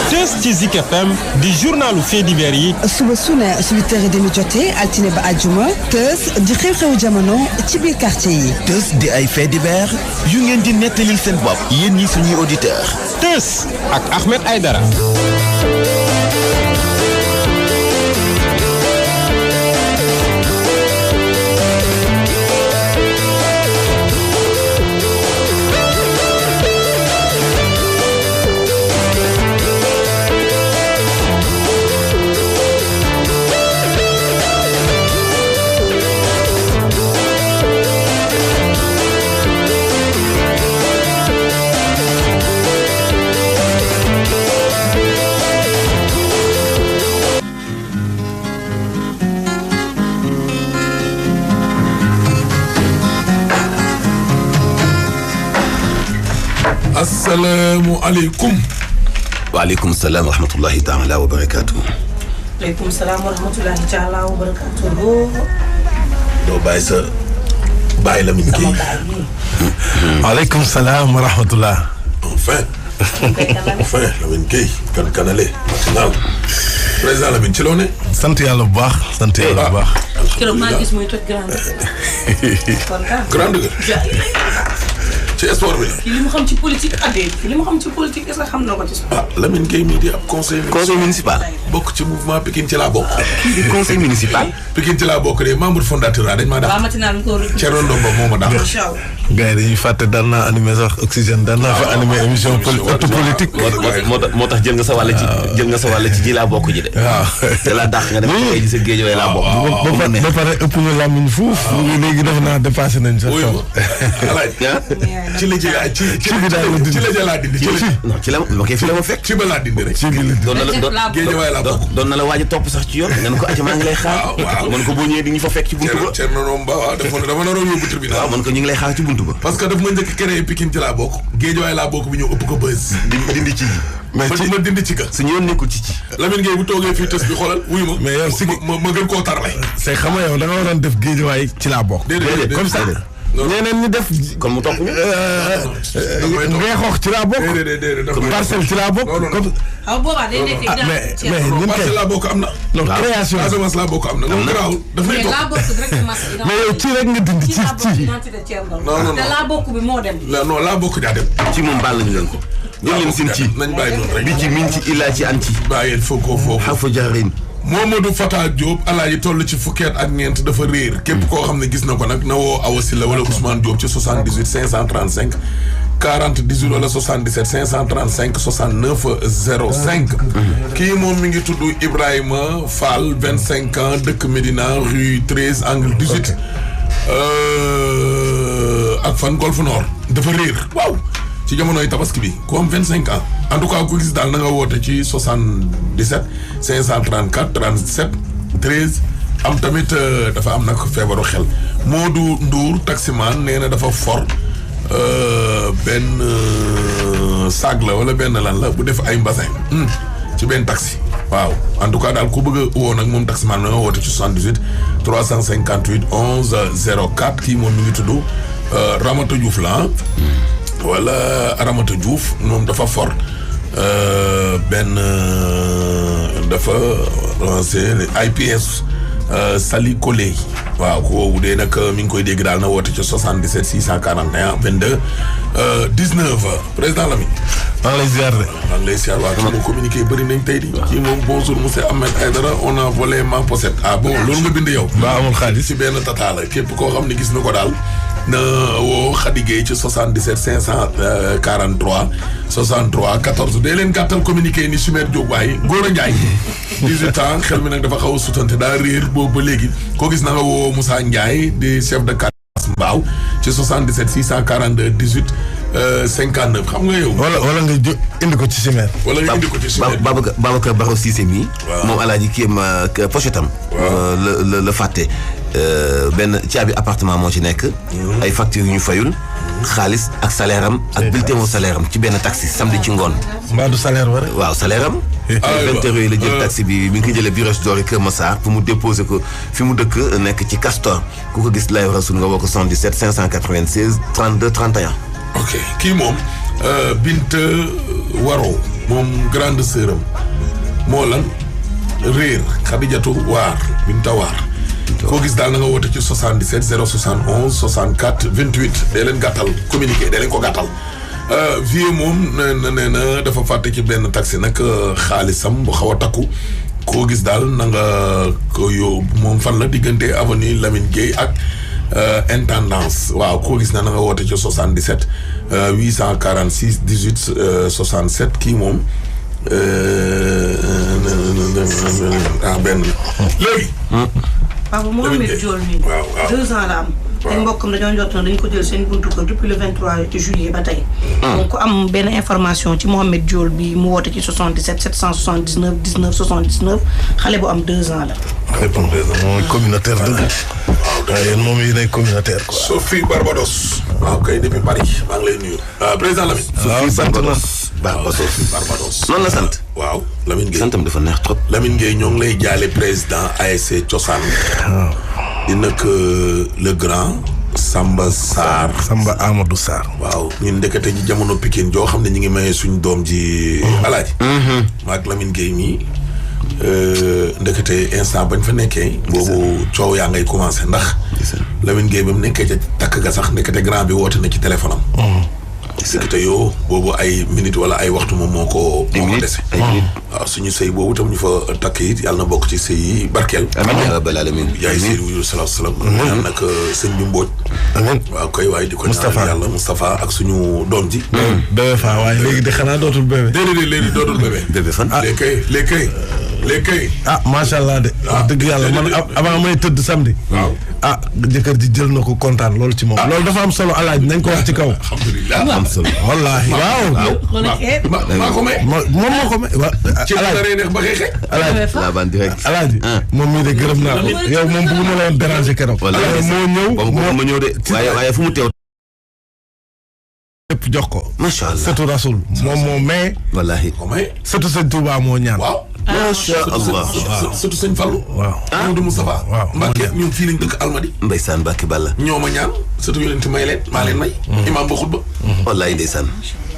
Teuss ci Zik FM di journalu faits divers yi. suba su ne 8h30 jotee altine ba àjjuma. Teuss di xew-xewu jamono ci biir quartier yi. Teuss di ay faits divers yu ngeen di nettalil seen bopp yéen ñi suñuy auditeurs. Teuss ak Ahmed Aïdara. Asalaamaaleykum. waaleykum salaam wa rahmatullahi taala wa barakaatu. waaleykum salaam wa rahmatullahi taala wa barakaatu. doo bàyyi sa bàyyi Lamine Gueye. waaleykum salaam wa rahmatullah. enfin Lamine Gueye kan kanale matinal président Lamine ci loo ne. sant yàlla bu baax sant yàlla bu baax. keroog maa gis muy toj grande. grande ci sport bi la. li mu xam ci politique li mu xam ci politique est-ce que xam na ko ci sport. Lamine Gueye mii di ab conseil municipal. bokk ci mouvement Pikine ci laa bokk. kii di conseil municipal. Pikine ci laa bokk de membre fondateur dañ maa def. waaw matinal ko Thierno Ndomba moo ma dàq. incha allah. gars yi dañuy fàtte daan naa animé sax oxygène daan naa fa animé émission politique. moo tax jël nga sa wàll ci ji laa bokk ji de. waaw te laa dàq nga dem ci ji sa géej yooyu laa bokk. ba pare ëpp ñu làmmiñ fuuf. léegi def naa dépassé nañ sax. ci la laa dindi. non ci la ma koy fi la ma fekk. ci ba laa dindi rek. doon na la waaj a topp sax ci yoon. nga ne ko acca maa ngi lay xaar. waaw man ko boo ñëwee di ñu fa fekk ci buntu ba. Thierno Ndomba waaw dafa naroon yóbbu tribunal. waaw man ko ñu ngi lay xaar ci buntu ba. parce que daf ma njëkk créé Pikine ci laa bokk. Géejawaay laa bokk bi ñëw ëpp ko bës. dindi ci ji. mais ci ma dindi ci ka. suñu yoon nekkul ci ci. Lamine Gueye bu toogee fii tës bi xoolal wuyu ma. mais yow si ma gën koo tarlay. c'est xam nga yow da nga waroon def géejawaay ci laa bokk. déedéet comme ça. ñeneen ñi def. kon mu topp ñu. Ngeexoox ci laa bokk. Parcelles ci laa bokk. waaw boobaa day nekk mais ñun kay Parcelles laa bokk am na. non création Casamance laa bokk am na. loolu garaawul daf may topp. mais yow ci rek nga dindi ci. non te laa bokk bi moo dem. non laa bokk daa dem. ci moom baal nañu leen ko. jël leen seen ci. nañ bàyyi noonu rek. bi ci min ci illaa ci an ci. bàyyil foofu. xafu jaarin. Momadou Fata Diop alaaji toll ci fukki at ak ñeent dafa réer. képp koo xam ne gis na ko nag na woo Awa Sylla wala Ousmane Diop ci 78 535 40 18 wala 77 535 69 05. kii moom mi ngi tudd Ibrahima Fall 25 ans dëkk Médina rue 13 angle 18 ak fan Golf Nord dafa réer waaw. ci jamonoy tabaski bi ku am 25 ans en tout cas ku gis daal na nga woote ci 77 534 37 13 am tamit dafa am nag feebaru xel Modou Ndour taximan nee na dafa for benn saag la wala benn lan la bu def ay mbassin ci benn taxi waaw en tout cas daal ku bëgg a woo nag moom taximan na nga woote ci 78 358 11 04 kii moom mi ngi tudd Ramata Diouf la wala Ramata Diouf moom dafa for benn dafa lancé IPS Sali Collé waaw kooku dee nag mi ngi koy dégg daal na woote ci 77 641 22 19 président Lamine. maa ngi lay ziar de. maa ngi lay ziar waaw ci mu communiqué bëri nañ tey di. kii moom bonjour monsieur Ahmed Aïdara on a volé ma pochette. ah bon loolu nga bind yow. ba amul xaalis ci benn tata la képp koo xam ne gis na ko daal. na woo Khady Gueye ci 77 543 63 14 dee leen gàttal communiqué ni Chimère Diop waaye Gora Ndiaye 18 ans xel mi nag dafa xaw a sutante daa réer boobu ba léegi koo gis na nga woo Moussa Ndiaye di chef de quartier Mbao ci 77 642 18 59 xam nga yow. wala nga indi ko ci Chimère. wala nga indi ko ci Chimère. Babacar Baro Cissé mii. waaw moom alaaji kii am pochette am. la fàtte. benn caabi appartement moo ci nekk. ay factures yu ñu fayul. xaalis ak salaire am ak bulletin mu salaire am ci benn taxi samedi ci ngoon. mbaa du salaire war waaw salaire am. 20 heures la jël taxi bi mi ngi koy jëlee Brioche Dorée Kër Massar pour mu déposer ko fi mu dëkk nekk ci Castor ku ko gis lay rasul nga woo ko 77 596 32 31. ok kii moom Binta Waro moom grande sœuram moo lan réer Khadijatou Waar Binta Waar koo gis daal na nga woote ci 77 071 64 28 dee leen gàttal communiqué dee leen ko gàttal vie moom nee na dafa fàtte ci benn taxi nag xaalisam bu xaw a takku koo gis daal na nga ko yóbbu moom fan la diggante avenue Lamine Gueye ak intendance waaw koo gis na nga woote ci 77 846 18 67 kii moom benn léegi. Papa Mohamed Diol mi 2 ans la am. te mbokkam dañoo njort na dañu ko jël seen buntu kër depuis le 23 juillet ba tey. donc ku am benn information ci Mohamed Diol bi mu woote ci 77 779 19 79 xale bu am 2 ans la. xale bu am 2 ans moom communautaire dëgg. waaw yéen moom yéenay communautaire quoi. Sophie Barbados. waaw kay depuis Paris maa ngi lay nuyu. président Lamine. waaw sant na Barbados. noonu la sant. waaw Lamine Gueye santam dafa neex trop. Lamine Gueye ñoo ngi lay jaale président ASC Cosaan. di nag le grand Samba Sarr. Samba Amadou Sarr. waaw ñun ndekete ji jamono Pikine joo xam ne ñu ngi mayee suñ doom ji. Alaaji. maak Lamine Gueye mii ndekete instant bañ fa nekkee. boobu coow yaa ngay commencé ndax. Lamine Gueye ba mu nekkee ca takk ga sax ndekete grand bi woote na ci téléphone am. ndekete yoo boobu ay minute wala ay waxtu moom moo ko dese. waaw suñu sëy boobu tam ñu fa takk it yàlla na bokk ci sëy yi barkeel. amiin yaa rabbal aalamiin. yaay Seydou Wuyul salaam. ñaan nag sëñ bi Mbodj. amiin waaw koy waaye di ko ñaanal yàlla Moustapha ak suñu doom ji. bébé fa waaye léegi de xanaa dootul bébé. déedéet léegi dootul bébé. bébé fan. léegi kay. macha allah de. wax dëgg yàlla man avant may tëdd samedi. waaw jëkkër ji jël na ko kontaan loolu ci moom. loolu dafa am solo alaaj nañ ko wax ci kaw. alhamdulilah am solo. wallaahi waaw. maa ko may. moom moo ko may. ci la neex ba xëy xëy. alaaji moom mii de gërëm naa ko. yow moom bëgg ma la woon déranger keroog. moo ñëw de. waaye fu mu teew. lépp jox ko. macha allah sëtu rasul moom moo may. wallaahi. sëtu sëñ Touba moo ñaan. waaw. macha allah surtout sëñ Fallou. waaw Amadou Moustapha. waaw Mbacke ñun fii lañ dëkk Almadi. Ndeysaan Mbacke Balla. ñoo ma ñaan surtout yonent may leen maa leen may. imaam ba xutba. wallaahi ndeysaan.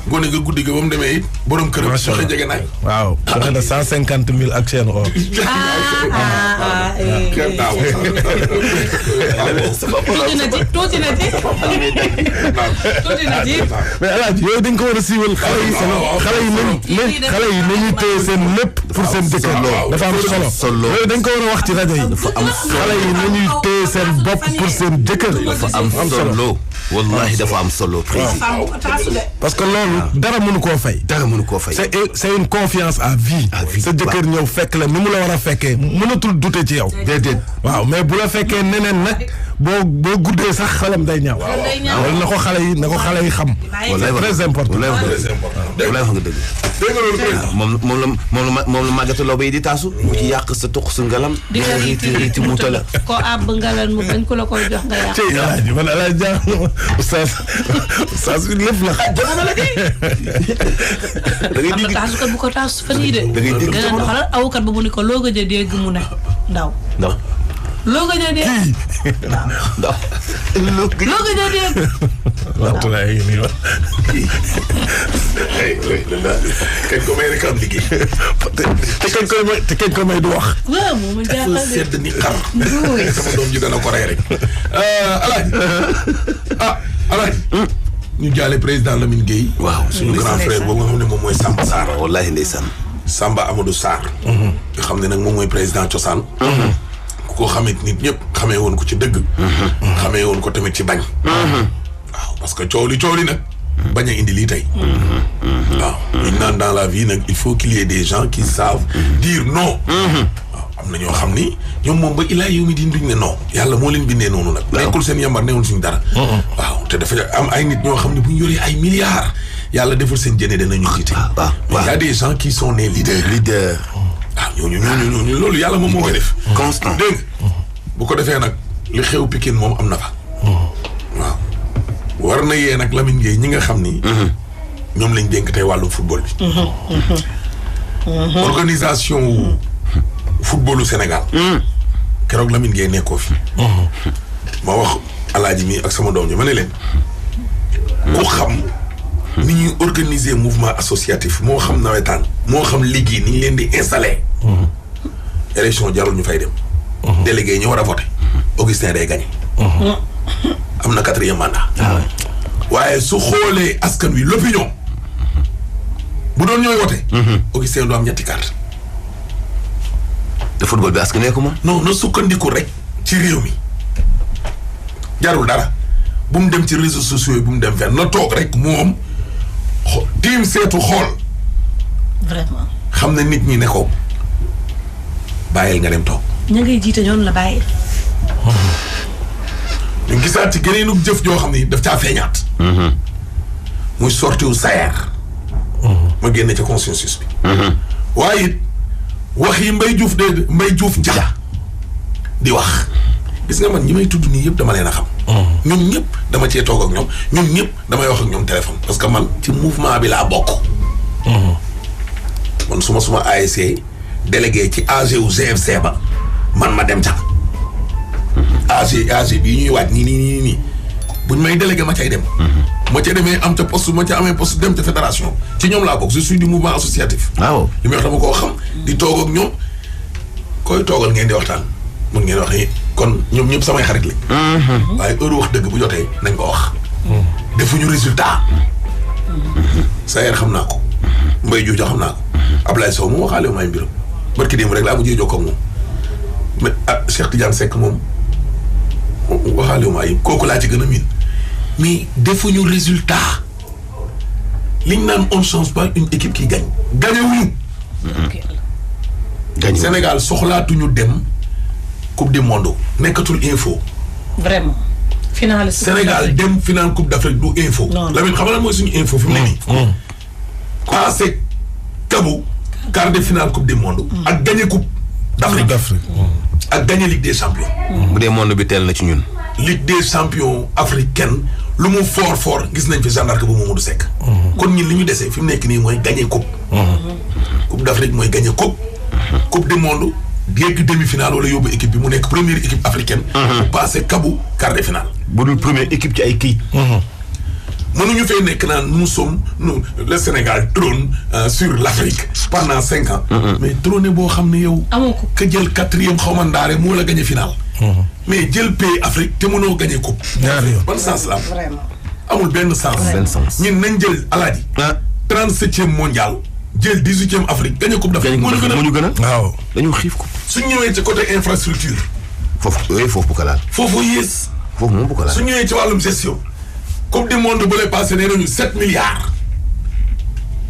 gone nga guddi ga ba mu demee it borom këram. macha allah joxe jege naay. waaw joxe na 150 000 ak seen or. kenn daaw. tuuti na ci. mais alaaji yooyu dañ ko war a siiwal xale yi nañu téye seen lépp pour seen jëkkër dafa am solo yooyu dañ ko war a wax ci rajo yi dafa am xale yi nañuy téye seen bopp pour seen jëkkër dafa am solo wallahi dafa am solo président parce que loolu dara mënu koo fay c'est une confiance à vie sa jëkkër ñëw fekk la ni mu la war a fekkee mënatul douter ci yow déedéet waaw mais bu la fekkee neneen nag boo guddee sax xelam day ñaaw wala na ko xale yi xam c'est très important walaay wax nga dëgg moom la màggatu law bay di taasu bu ci yàq sa tuq su ngalam di nga riiti muta la ko àbb ngalan mu bañ ko la koy jox nga yàq ci alaaji man alaaji jaa oustaz bi lépp la jamono la di da ngay dégg taasukat bu ko taas fan yii de da ngay dégg xalal awukat ba mu ni ko loo gëj a dégg mu ne ndaw loo gëj a dégg ndaw loo gëj a dégg waxtu laa ngi nii wax kañ ko may rek am liggéey te kañ ko may du wax waaw moom jaaxal de sedd ni xar sama doom ji dana ko rey rek alaaji ñu jaale président Lamine Gueye waaw suñu grand frère boobu nga xam ne moom mooy Samba Sarr wallahi ndeysaan Samba Amadou Sarr nga xam ne nag moom mooy président cosaan ku ko xamee nit ñëpp xamee woon ko ci dëgg xamee woon ko tamit ci bañ waaw parce que coow li nag bañ a indi lii tey waaw ñu naan dans la vie nag il faut qu'il y ait des gens qui savent dire non waaw am na ñoo xam ni ñoom moom ba ilaa yow mi di duñ ne non yàlla moo leen bindee noonu nag nekkul seen yambar newoon suñ dara waaw te dafa am ay nit ñoo xam ne bu ñu yoree ay milliards yàlla deful seen jëne danañu jiite mais y a des gens qui sont nés leaders waaw ñooñu loolu yàlla moom moo koy def constant dégg bu ko defee nag li xew Pikine moom am na fa waaw war na yee nag Lamine Gueye ñi nga xam ni ñoom lañ dénk tey wàllum football bi organisation wu footballu Sénégal keroog Lamine Gueye nekkoo fi ma wax alaaji mi ak sama doom ji ma ne leen ku xam ni ñuy organiser mouvement associatif moo xam nawetaan moo xam liggéey ni ñu leen di installer. élection jarul ñu fay dem. délégué yi ñu war a voter. Augustin day gagné. am na 4e mandat. waaye su xoolee askan wi l'opinion bu doon ñooy wote. Augustin du am ñetti carte. te football bi askan wi ko moom. non na sukkandiku rek ci réew mi jarul dara bu mu dem ci réseaux sociaux yi bu mu dem fenn na toog rek moom tiim seetu xool. vraiment. xam na nit ñi ne ko bàyyil nga dem toog. ña ngay jiite ñoom la bàyyi. ñu gisaat ci geneenu jëf joo xam ni daf caa feeñaat. muy sorti wu Sayer. ma génne ca consensus bi. waaye it wax yi Mbaye Diouf Dia di wax gis nga man ñi may tudd nii yëpp dama leen a xam. ñoom ñëpp dama cee toog ak ñoom ñoom ñëpp damay wax ak ñoom téléphone parce que man ci mouvement bi laa bokk. man suma ASC délégué ci AG wu GFC ba man ma dem ca. AG bii ñuy waaj nii buñ may délégué ma cay dem. ma ca demee am ca poste ma ca amee poste dem ca fédération ci ñoom laa bokk je suis du mouvement associatif. waaw li may wax dama koo xam. di toog ak ñoom koy toogal ngeen di waxtaan mun ngeen wax ni kon ñoom ñëpp samay xarit lañ. waaye heure wax dëgg bu jotee nañ ko wax. defuñu résultat. Sayer xam naa ko. Mbaye Diouf xam naa ko. Ablaye Sow moom waxaale wu may mbiram. barki démb rek laa mujjee jokkoo ak moom mais Cheikh Tidiane Seck moom waxaale wu ma ay kooku laa ci gën a miin mais defuñu résultat liñ naan on change pas une équipe qui gagne. gagné wuñu. Sénégal soxlaatuñu dem coupe du monde nekkatul info. vraiment. finale Sénégal dem finale coupe d'Afrique du info. Lamine xam nga mooy suñu info fi mu ne nii. passé kabu quart de finale coupe du monde. ak gagné coupe d'Afrique. ak gagné Ligue des champions. bu dee monde bi teel na ci ñun. Ligue des champions africaine lu mu fort gis nañ fi Jeanne d'Arc bu Mamadou Seck. kon ñun li ñu desee fi mu nekk nii mooy gagné coupe. coupe d'Afrique mooy gagné coupe. coupe du monde yegg demi-finale wala yóbbu équipe bi mu nekk première équipe africaine. bu passé kabu quart de finale. bu dul première équipe ci ay kii. mënuñu fee nekk naan nous le Sénégal trône sur l'Afrique pendant 5 ans. mais trône boo xam ne yow. amoo ko ka jël 4e xaw ma ndaare moo la gagné finale. mais jël pays Afrique te mënoo gagné coupe. ban sens la am. vraiment. amul benn sens. benn sens. ñun nañ jël alaaji. 37e mondial. jël 18e Afrique gagné coupe d'Afrique. moo ñu gën a waaw dañu xiif ko. su ñëwee ci côté infrastructure. foofu bu ko laal. foofu yées. foofu moom bu ko laal. su ñëwee ci wàllum gestion. coupe du monde bu lay passé nee nañu 7 milliards.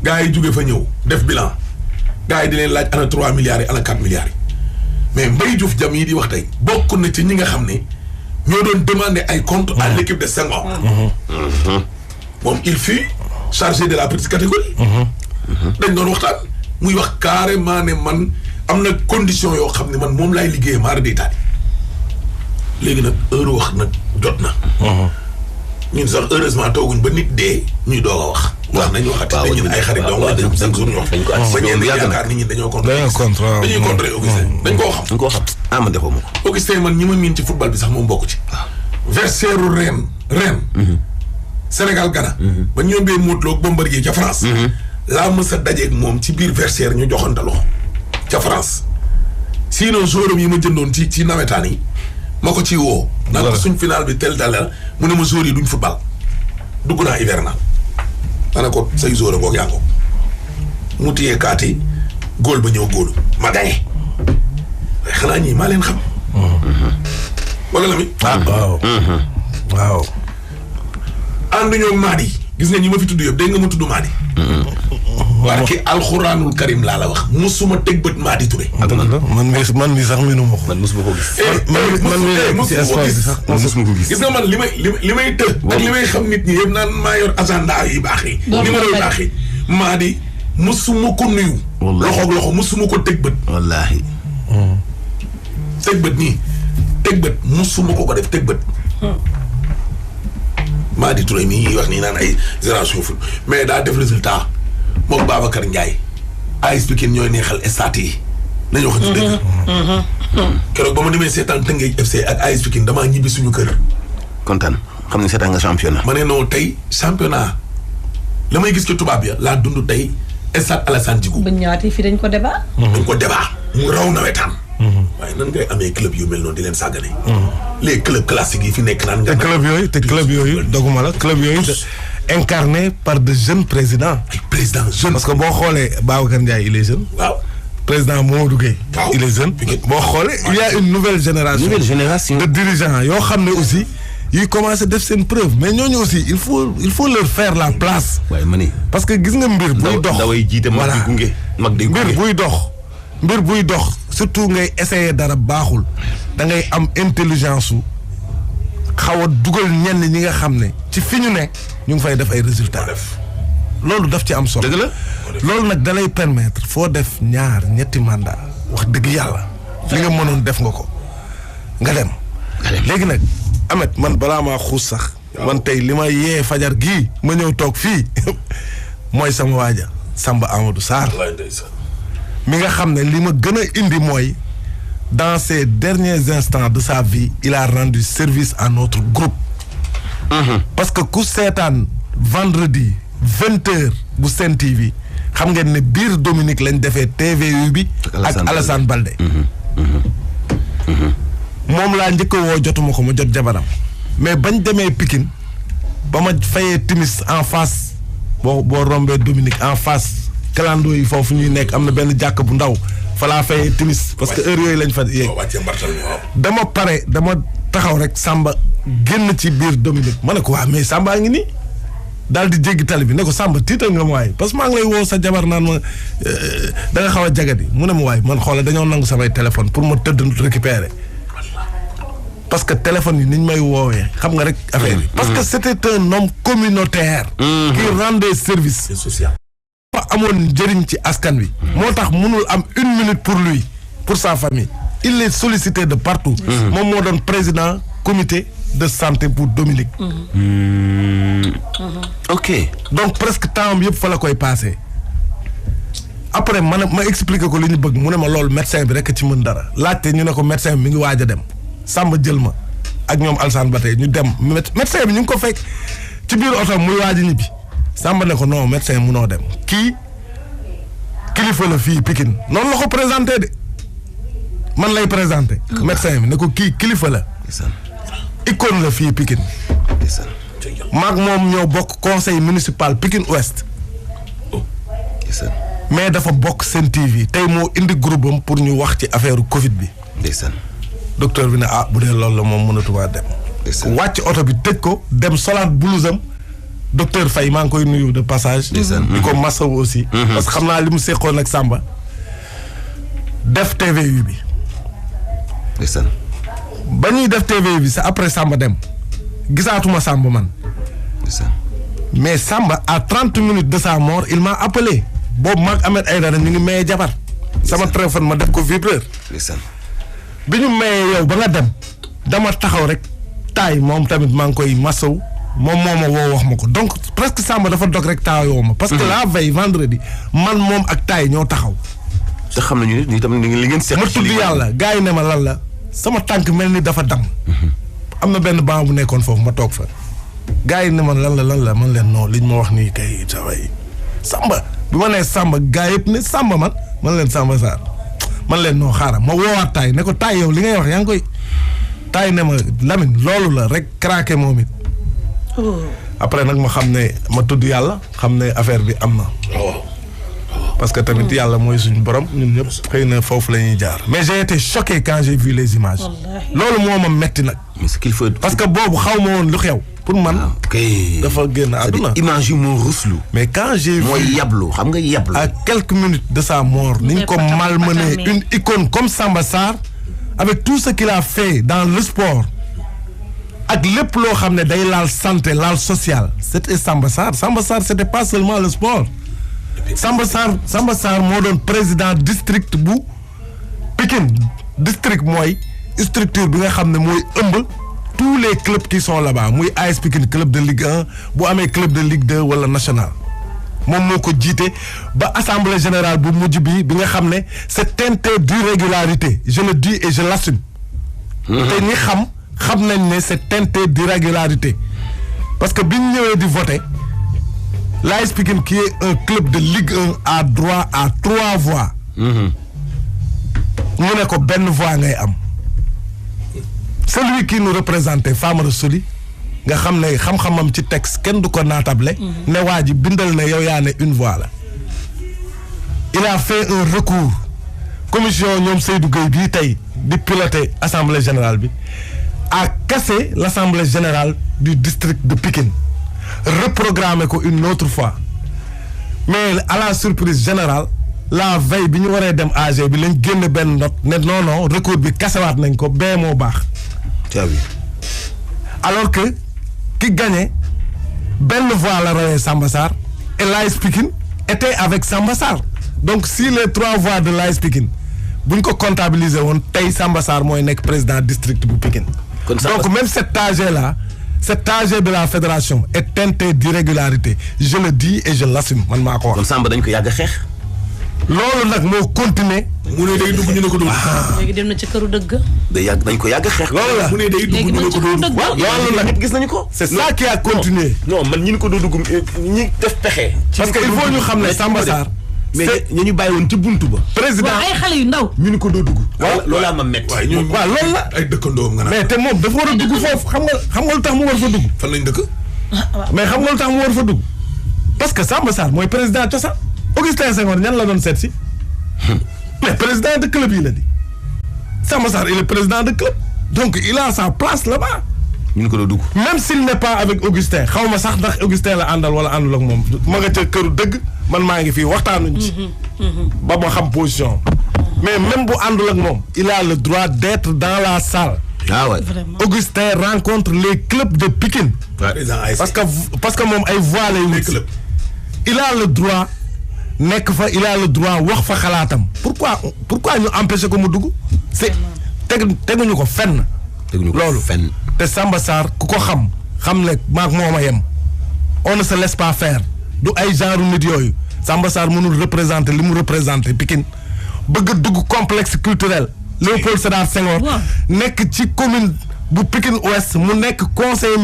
gars yi jóge fa ñëw def bilan. gars yi di leen laaj ana 3 milliards yi ana 4 milliards yi. mais Mbaye Diouf Jam yi di wax tey bokk na ci ñi nga xam ne ñoo doon demander ay comptes à l'équipe de Senghor. moom il fut chargé de la petite catégorie. dañ doon waxtaan muy wax carrément ne man am na condition yoo xam ne man moom laay liggéeyee maara day taal. léegi nag heure wax nag jot na. ñun sax heureusement tooguñ ba nit dee ñuy doog a wax. wax nañu waxati te ñun ay xarit donc dañu chaque jour ñu wax. ba ñenn yaakaar nit ñi dañoo contré Augustin dañ koo xam. man defoo ma ko. Augustin man ñi ma miin ci football bi sax moom bokk ci. verseeru ren. Sénégal Ghana. ba ñu yombee Modou Lo ak Bombardier ca France. laa mës a dajeeg moom ci biir verseer ñu joxante loxo ca France. sinon joueur yi ma jëndoon ci nawetaan yi. ma ko ci woo. naan ko suñ final bi tel dal mu ne ma joueurs yi duñ football. dugg naa hivernal. ma ne ko say joueur boog yaa ngi ko. mu téye kaati góol ba ñëw góolu ma gagné. waaye xanaa ñii maa leen xam. wala la mi. waaw. ànduñoo ak Madi gis nga ñi ma fi tudd yëpp dégg nga ma tudd Madi. barke alxuraanul karim laa la wax musuma teg bët Madi Touré. man mi sax miinu ma ko. man musuma ko gis. man mi ci espace bi sax musuma ko gis. gis nga man li may të. ak li may xam nit ñi yëpp naan maa yor agenda yi baax yi. numéro yu baax yi. Madi musuma ko nuyu. loxoog loxo musuma ko teg bët. wallaahi. teg bët nii teg bët musuma ko def teg bët. Madi Touré mii ñuy wax nii naan ay génération foot mais daa def résultat moom Babacar Ndiaye AS Pikine ñooy neexal stade yi nañu wax ci dëgg. keroog ba ma demee seetaan Tëngéej FC ak AS Pikine damaa ñibbi suñu kër. kontaan xam ne seetaan nga championnat. ma ne non tey championnat la may gis ci tubaab ya laa dund tey stade Alassane Djigo. bu ñëwaatee fii dañ ko débat. dañ ko débat mu raw nawetaan. waaye nan ngay amee club yu mel noonu di leen sàggane. les clubs classiques yi fi nekk naan. te club yooyu doguma la club yooyu incarné par de jeunes présidents. ay présidents jeunes. parce que boo xoolee Babacar Ndiaye il est jeune. waaw. président Mamadou Gueye. waaw il est jeune. boo xoolee il y a une nouvelle génération. de dirigeants yoo xam ne aussi. yi commencé def seen preuve mais ñooñu aussi il faut leur faire la place. waaye ma ni. parce que gis nga mbir buy dox daway jiite mag di gunge. mag di gunge mbir buy dox surtout ngay essayer dara baaxul da ngay am intelligence su xaw a dugal ñenn ñi nga xam ne ci fi ñu ne ñu ngi fay def ay résultats. loolu daf ci am solo. dëgg la loolu nag da lay permettre foo def 2 ñetti mandat wax dëgg yàlla. li nga mënoon def nga ko nga dem. léegi nag. Amet man balaa maa xuus sax. man tey li ma yee fajar gii ma ñëw toog fii mooy sama waaja Samba Amadou Sarr mi nga xam ne li ma gën a indi mooy dans ces derniers instants de sa vie il a rendu service à notre groupe. parce que ku seetaan vendredi 20h bu Sen TV xam ngeen ne biir Dominique lañ defee TVU bi ak Alassane Balde. moom laa njëkk a woo jotuma ko ma jot jabaram mais bañ demee Pikine ba ma fayee timis en face boo rombee Dominique en face clando yi foofu ñuy nekk am na benn jàkk bu ndaw fa laa fayee timis parce que heure yooyu lañ fa yéeg dama taxaw rek Samba génn ci biir Dominique ma ne ko waa mais Samba ngi nii daal di jéggi tali bi ne ko Samba tiital nga ma waay parce que maa ngi lay woo sa jabar naan ma da nga xaw a jagadi mu ne ma waay man xoola dañoo nangu samay téléphone pour ma tëdd récupérer parce que téléphone yi ni ñu may woowee xam nga rek affaire yi. parce que c'était un homme communautaire. qui rendait service. social. fa amoon njëriñ ci askan wi. moo tax mënul am 1 minute pour lui pour sa famille. il est sollicité de partout. moom moo doon président comité de santé pour Dominique. ok donc presque temps yëpp fa la koy passé. après ma expliqué ko li ñu bëgg mu ne ma loolu médecin bi rek ci mën dara laajte ñu ne ko médecin bi mi ngi waaj a dem. Samba jël ma ak ñoom Alsaan ba tey ñu dem médecin bi ñu ngi ko fekk ci biir oto muy waaj a ñibbi Samba ne ko non médecin munoo dem kii kilifa la fii Pikine noonu la ko présenté de man lay présenté. médecin bi ne ko kii kilifa la. icône la fii Pikine. maag moom ñoo bokk conseil municipal Pikine Ouest. mais dafa bokk Sen TV tey moo indi groupe am pour ñu wax ci affaire Covid bi. docteur bi ne bu dee loolu la moom mënatuma dem. wàcc oto bi tëj ko dem solaat blouse am docteur Faye maa ngi koy nuyu de passage. di ko masawu aussi. parce que xam naa li mu seqoon ak Samba. def TVU bi. ba ñuy def TVU bi c'est après Samba dem gisaatuma Samba man. mais Samba à 30 minutes de sa mort il m'a appelé boobu maag Ahmed Aïdara ñu ngi maye jabar. sama téléphone ma def ko vibreur. bi ñu mayee yow ba nga dem dama taxaw rek taay moom tamit maa ngi koy masaw moom moo ma woo wax ma ko donc presque Samba dafa dog rek taayoo ma. parce que la veille vendredi man moom ak taay ñoo taxaw. te xam nañu ni tamit li ngeen seq. ma tudd yàlla gars yi ne ma lan la sama tànk mel ni dafa dam. am na benn banc bu nekkoon foofu ma toog fa. gars yi ne ma lan la man leen non liñ ma wax nii kay saway Samba bi ma nee Samba gars yëpp ne Samba man leen Samba Sarr. man leen noo xaaral ma woowaat taay ne ko taay yow li ngay wax yaa ngi koy taay ne ma Lamine loolu la rek craqué moom it. après nag ma xam ne ma tudd yàlla xam ne affaire bi am na. parce que tamit yàlla mooy suñu borom ñun ñëpp xëy na foofu la ñuy jaar. mais j'ai été choqué quand j'ai vu les images. loolu moo ma metti nag. mais ce qu'il faut. parce que boobu xaw ma woon lu xew. pour man dafa génn àdduna. image yi moo ruslu. mais quand j'ai vu mooy yablu xam nga yablu. à quelques minutes de sa mort. ni ñu ko malmené une icône comme Samba Sarr. avec tout ce qu'il a fait dans le sport. ak lépp loo xam ne day laal santé laal social. c'était Samba Sarr c'était pas seulement le sport. Samba Sarr moo doon président district bu Pikine district mooy structure bi nga xam ne mooy ëmb tous les clubs qui sont là-bas muy AS Pikine club de Ligue 1 bu amee club de Ligue 2 wala national moom moo ko jiite ba assemblée générale bu mujj bi nga xam ne c'est teinté d'irrégularité je le dis et je l'assume. te ñi xam nañ ne c'est teinté d'irrégularité parce que biñ ñëwee di voter l'AS Pikine qui est un club de Ligue 1 a droit à 3 voix. ñu ne ko benn voix ngay am. celui qui nous représentait Famara Soli nga xam ne xam-xamam ci texte kenn du ko naatable. ne waa ji bindal ne yow yaa ne une voix la. il a fait un recours. commission ñoom Seydou Gueye bii tey di piloter assemblée générale bi a cassé l'assemblée générale du district de Pikine reprogrammé ko une autre fois mais à la surprise générale la veille bi ñu waree dem AG bi lañ génn benn note ne non recours bi kasewaat nañ ko bee moo baax. alors que ki gagné benn voix la rawee Samba Sarr et l'AS Pikine était avec Samba Sarr donc si les 3 voix de l'AS Pikine buñ ko comptabiliser woon tey Samba Sarr mooy nekk président district bu Pikine. donc même cet AG là cet AG de la fédération est teinté d'irrégularité je le dis et je l'assume man maa ko wax. kon Samba dañ ko yàgg a xeex. loolu nag moo continuer. mu ne day dugg ñu ne ko dugg. léegi dem na ci këru dëgg. dañ ko yàgg a xeex. loolu la mu ne day dugg ñu ne ko dugg. waaw loolu la ñëpp gis nañu ko. c'est ça qui a continué. non man ñi ko dugg ñi def pexe. parce que il faut ñu xam ne Samba Sarr. mais ñu bàyyi woon ci buntu ba. président ay xale yu ndaw. ñu ni ko doo dugg. loolu laa ma métti. waaw loolu la. ay dëkkandoom nga naan. mais te moom dafa war a dugg foofu xam nga lu tax mu war fa dugg. fan lañ dëkk. mais xam nga lu tax mu war fa dugg. parce que Samba Sarr mooy président cosaan. Augustin Senghor ñan la doon seet si. mais président de club yi la di. Samba Sarr il est président de club. donc il a sa place là-bas. ñu ni ko doo dugg. même s'il n'est pas avec Augustin xaw ma sax ndax Augustin la àndal wala àndul ak moom ma nga ca këru dëgg man maa ngi fii waxtaanuñ ci. ba ma xam position. mais même bu àndul ak moom. il a le droit d'être dans la salle. ah ouais. Augustin rencontre les clubs de Pikine. parce que moom ay voix lay wut. il a le droit nekk fa il a le droit wax fa xalaatam. pourquoi ñu empêcher ko mu dugg. c'est teguñu ko fenn. loolu fenn. te Samba Sarr ku ko xam ne maak moom a yem. on ne se laisse pas faire. du ay genre nit yooyu. Samba Sarr mënul représenter li mu représenter Pikine bëgg a dugg complexe culturel. Léopold Sédar Senghor. nekk ci commune bu Pikine Ouest mu nekk conseiller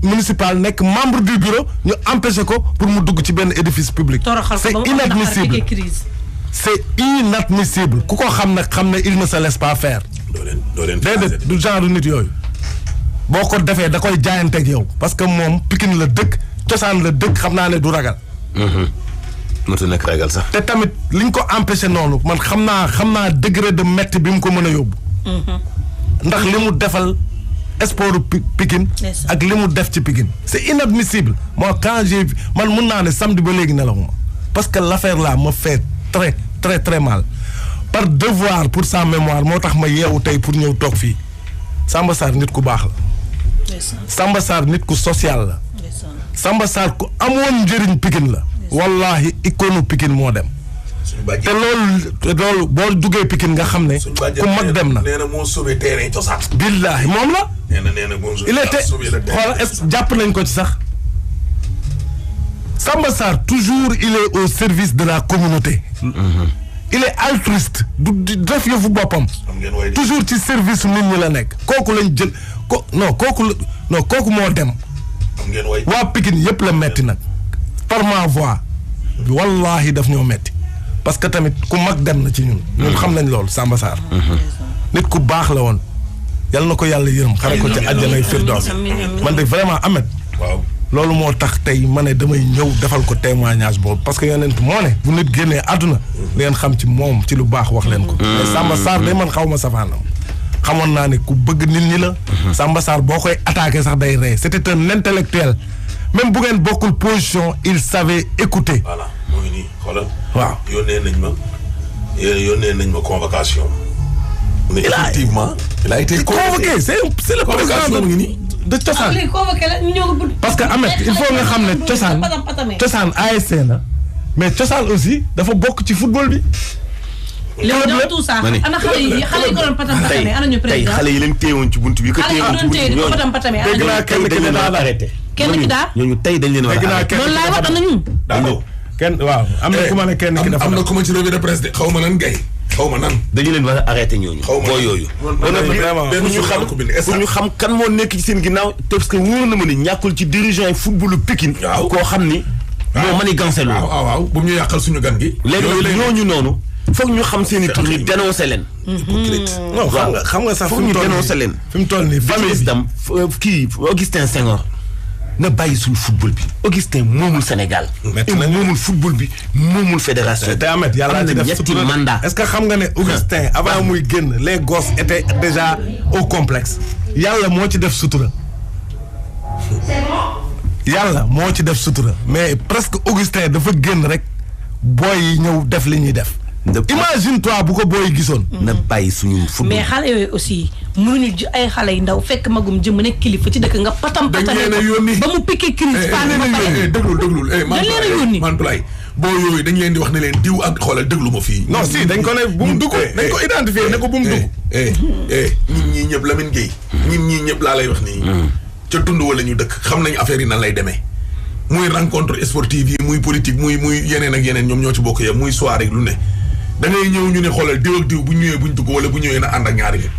municipal nekk membre du bureau ñu empêcher ko pour mu dugg ci benn édifice public. c'est inadmissible. c'est inadmissible ku ko xam ne il ne se laisse pas faire. déedéet du genre nit yooyu. boo ko defee da koy jaayanteeg yow parce que moom Pikine la dëkk cosaan la dëkk xam naa ne du ragal. mënut a nekk ragal sax. te tamit liñ ko empêché noonu man xam naa degré de metti bi mu ko mën a yóbbu. ndax li mu defal sport Pikine ak li mu def ci Pikine. c'est inadmissible moi quand j'ai man mun naa ne samedi ba léegi nelawuma parce que l'affaire là me fait très très très mal par devoir pour sa mémoire moo tax ma yeewu tey pour ñëw toog fii. Samba Sarr nit ku baax la. Samba Sarr nit ku social la. Samba Sarr ku amoon njëriñ Pikine la. wallahi icône Pikine moo dem. te loolu boo duggee Pikine nga xam ne. ku mag dem na. nee na moo sauvé terrain cosaan. billahi moom la. nee na moo il était xoolal est-ce jàpp nañ ko ci sax. Samba Sarr toujours il est au service de la communauté. il est altruiste du def yëfu boppam. toujours ci service nit ñi la nekk. kooku lañ jël kooku moo dem. waa Pikine yëpp la metti nag. par ma voix. wallahi daf ñoo metti parce que tamit ku mag dem na ci ñun. ñun xam nañ loolu Samba Sarr. nit ku baax la woon. yal na ko yàlla yërëm xare ko ci àjjanay firdaws man de vraiment Ahmed. waaw loolu moo tax tey ma ne damay ñëw defal ko témoignage boobu parce que yonent moo ne bu nit génnee àdduna ngeen xam ci moom ci lu baax wax leen ko. mais Samba Sarr de man xaw ma safaanam xamoon naa ne ku bëgg nit ñi la. Samba Sarr boo koy attaqué sax day rey c'était un intellectuel même bu ngeen bokkul position il savait écouter. voilà moo ngi nii xoolal. waaw yónnee nañ ma convocation. mais effectivement. il a été convoqué c'est le président de cosaan. parce que Ahmed il faut nga xam ne cosaan ASC la mais cosaan aussi dafa bokk ci football bi. léegi dans tout ça ana xale yi ko doon patam patame ana ñu président tey xale yi leen téewoon ci buntu bi. xale yi ko doon téye di ko patam patame ana ñu. kenn ki leen daal arrêté. kenn ki daal ñooñu tey dañ leen war a arrêté. loolu laay wax ana ñu. daanoo kenn waaw am na ku ma ne kenn ki dafa am na ku ma ci revue de presse de xaw ma nan gay xaw ma nan. dañu leen war a arrêté ñooñu. xaw ma boo yooyu. pour ñu xam kan moo nekk ci seen ginnaaw. parce que wóor na ma ne ñàkkul ci dirigeant yi footballu Pikine. waaw koo xam ni moo manigancé loolu. waaw bu mu ñu yàqal suñu gan gi. léegi ñooñu noonu. foog ñu xam seen i tur ñu dénoncé leen. non xam nga sax foog ñu dénoncé leen. fi mu toll nii famille itam kii Augustin Senghor na bàyyi suñu football bi. Augustin moomul Sénégal. moomul football bi moomul fédération. te Ahmed yàlla ci def ñetti mandat. est-ce que xam nga ne Augustin avant muy génn les gosses étaient déjà au complexe. yàlla moo ci def sutura. yàlla moo ci def sutura mais presque Augustin dafa génn rek booy yi ñëw def li ñuy def. imagine toi bu ko booy gisoon. na bàyyi suñu football. mais xale yooyu aussi mënuñu ay xale yu ndaw fekk magum jëm nekk kilifa ci dëkk nga patam patam ba mu piqué crise déglul Mantoulaye boo yooyu dañ leen di wax ne leen diw ak xoolal déglu ma fii. non si dañ ko ne bu mu dugg dañ ko identifié ne ko bu mu dugg. ñun ñii ñëpp Lamine Gueye ñun ñii ñëpp laa lay wax nii. ca tund wala ñu dëkk xam nañu affaire yi nan lay demee. muy rencontre sportive yi muy politique muy yeneen ak yeneen ñoom ñoo ci bokk yam muy soirée lu ne. da ngay ñëw ñu ne xoolal diw ak diw bu ñëwee buñ dugg wala bu ñëwee na ànd ak ñaari nit.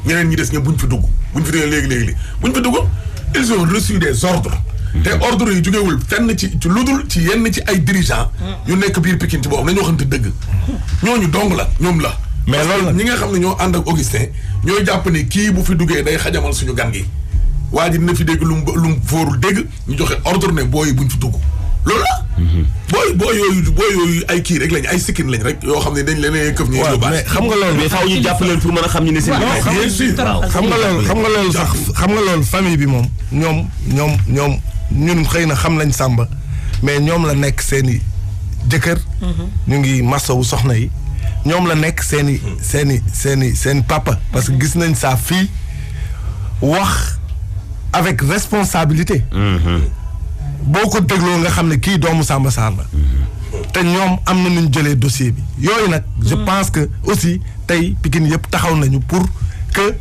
ñeneen ñi des ñëpp buñ fi dugg buñ fi dugg léegi buñ fi dugg ils ont reçu des ordres. te ordres yi jógewul fenn ci ludul ci yenn ci ay dirigeants. yu nekk biir Pikine ci boobu nañu waxante dëgg. ñooñu dong la ñoom la. mais loolu la ñi nga xam ne ñoo ànd ak Augustin ñooy jàpp ne kii bu fi duggee day xajamal suñu gan gi. waa ji dina fi dégg lu mu foorul dégg ñu joxe ordre ne booy buñ fi dugg loolu la. booy yooyu ay kii rek lañ ay sikkin lañ rek yoo xam ne dañ leen këf ñu yóbbaale. mais xam nga loolu. mais faaw ñu jàpp leen pour mën a xam ñu ne seen. xam nga loolu sax xam nga loolu famille bi moom ñoom ñun xëy na xam nañ Samba mais ñoom la nekk seen i jëkkër. ñu ngi masawu soxna yi ñoom la nekk seen i papa parce que gis nañ sa fille wax avec responsabilité. boo ko dégloo nga xam ne kii doomu Samba Sarr la. te ñoom am na nu ñu jëlee dossier bi yooyu nag. je pense que aussi tey Pikine yëpp taxaw nañu pour que.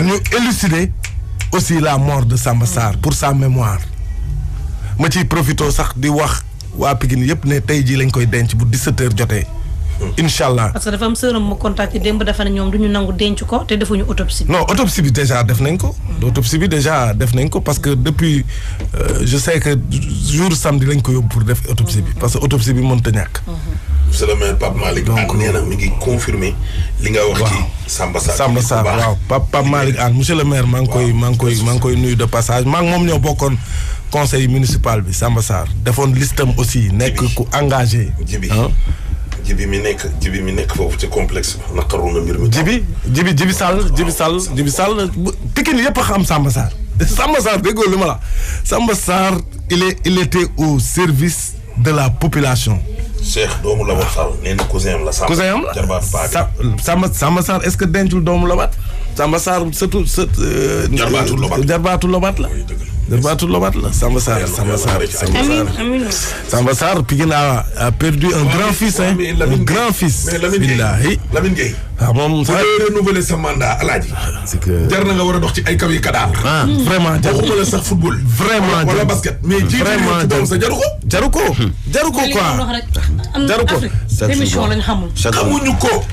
ñu élucider aussi la mort de Samba Sarr pour sa mémoire. ma ciy profité sax di wax waa Pikine yëpp ne tey jii lañ koy denc bu 17h jotee. incha allah parce que dafa am sëram mu contacté démb dafa ne ñoom du ñu nangu denc ko te defuñu autopsie bi. non autopsie bi déjà def nañ ko. autopsie bi déjà def nañ ko parce que depuis je sais que jour samedi lañ ko yóbbu pour def autopsie bi parce que autopsie bi mënut a ñàkk. monsieur le maire Pape Malick Anne nee na mi ngi confirmer li nga wax ci Samba Sarr waaw Pape Malick Anne monsieur le maire maa ngi koy nuyu de passage maa ngi moom ñoo bokkoon conseil municipal bi Samba Sarr defoon listam aussi nekk ku engagé. jibi mi nekk foofu ci complexe bi naqaru na mbir mi. jibi Sall Pikine yëpp a xam Samba Sarr déggoo li ma la Samba Sarr il était au service de la population. Cheikh doomu Labat Sall nee na cousin am la. cousin am la Samba Sarr est-ce que dencul doomu Labat Samba Sarr surtout jarbaatu Labat la. Jarbaatu Lobat la Samba Sarr Pikine a perdu un grand fils un grand fils. billahi Lamine Gueye. moom sax renouveler sa mandat alaaji. c'est que jar na nga war a dox ci ay kaw yi kadaar. vraiment waxuma la sax football. vraiment wala basket. mais vraiment jaru ko quoi. jaru ko. émission lañ xamul. xamuñu ko.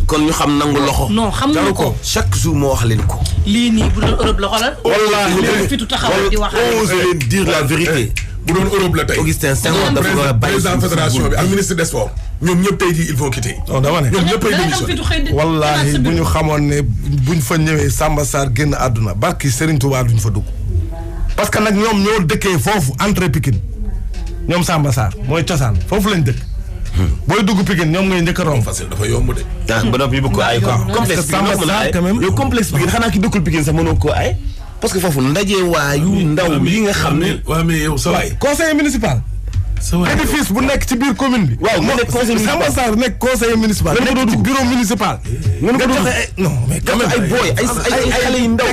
kon ñu xam nangu loxo. non xamuñu ko chaque jour moo wax leen ko. lii nii bu doon Europe la xoolal. wallaahi fitu taxawal di wax. osé leen dire la vérité. bu doon Europe la tey. Augustin Senghor dafa war a bàyyi président fédération bi ak ministre des sports. ñoom ñëpp tey jii ils vont quitter. non dama ne ñoom ñëpp ay démissionné. wallaahi bu ñu xamoon ne buñ fa ñëwee Samba Sarr génn àdduna barki Serigne Touba duñ fa dugg. parce que nag ñoom ñoo dëkkee foofu entrée Pikine ñoom Samba Sarr mooy cosaan foofu lañ dëkk. booy dugg Pikine ñoom ngay njëkk a romb. facile dafa yomb de. ba noppi bu ko ay quoi. complexe Samba Sarr quand même yow complexe Pikine xanaa ki dëkkul Pikine sax mënoo koo ay. parce que foofu ndaje waayu ndaw yi nga xam ne. waaw mais yow sa waay. conseiller municipal. sa waay édifice bu nekk ci biir commune bi. waaw mu nekk conseiller municipal Samba Sarr nekk conseiller municipal. nekk ci bureau municipal. nga joxe ay non mais quand même ay booy ay xale yu ndaw.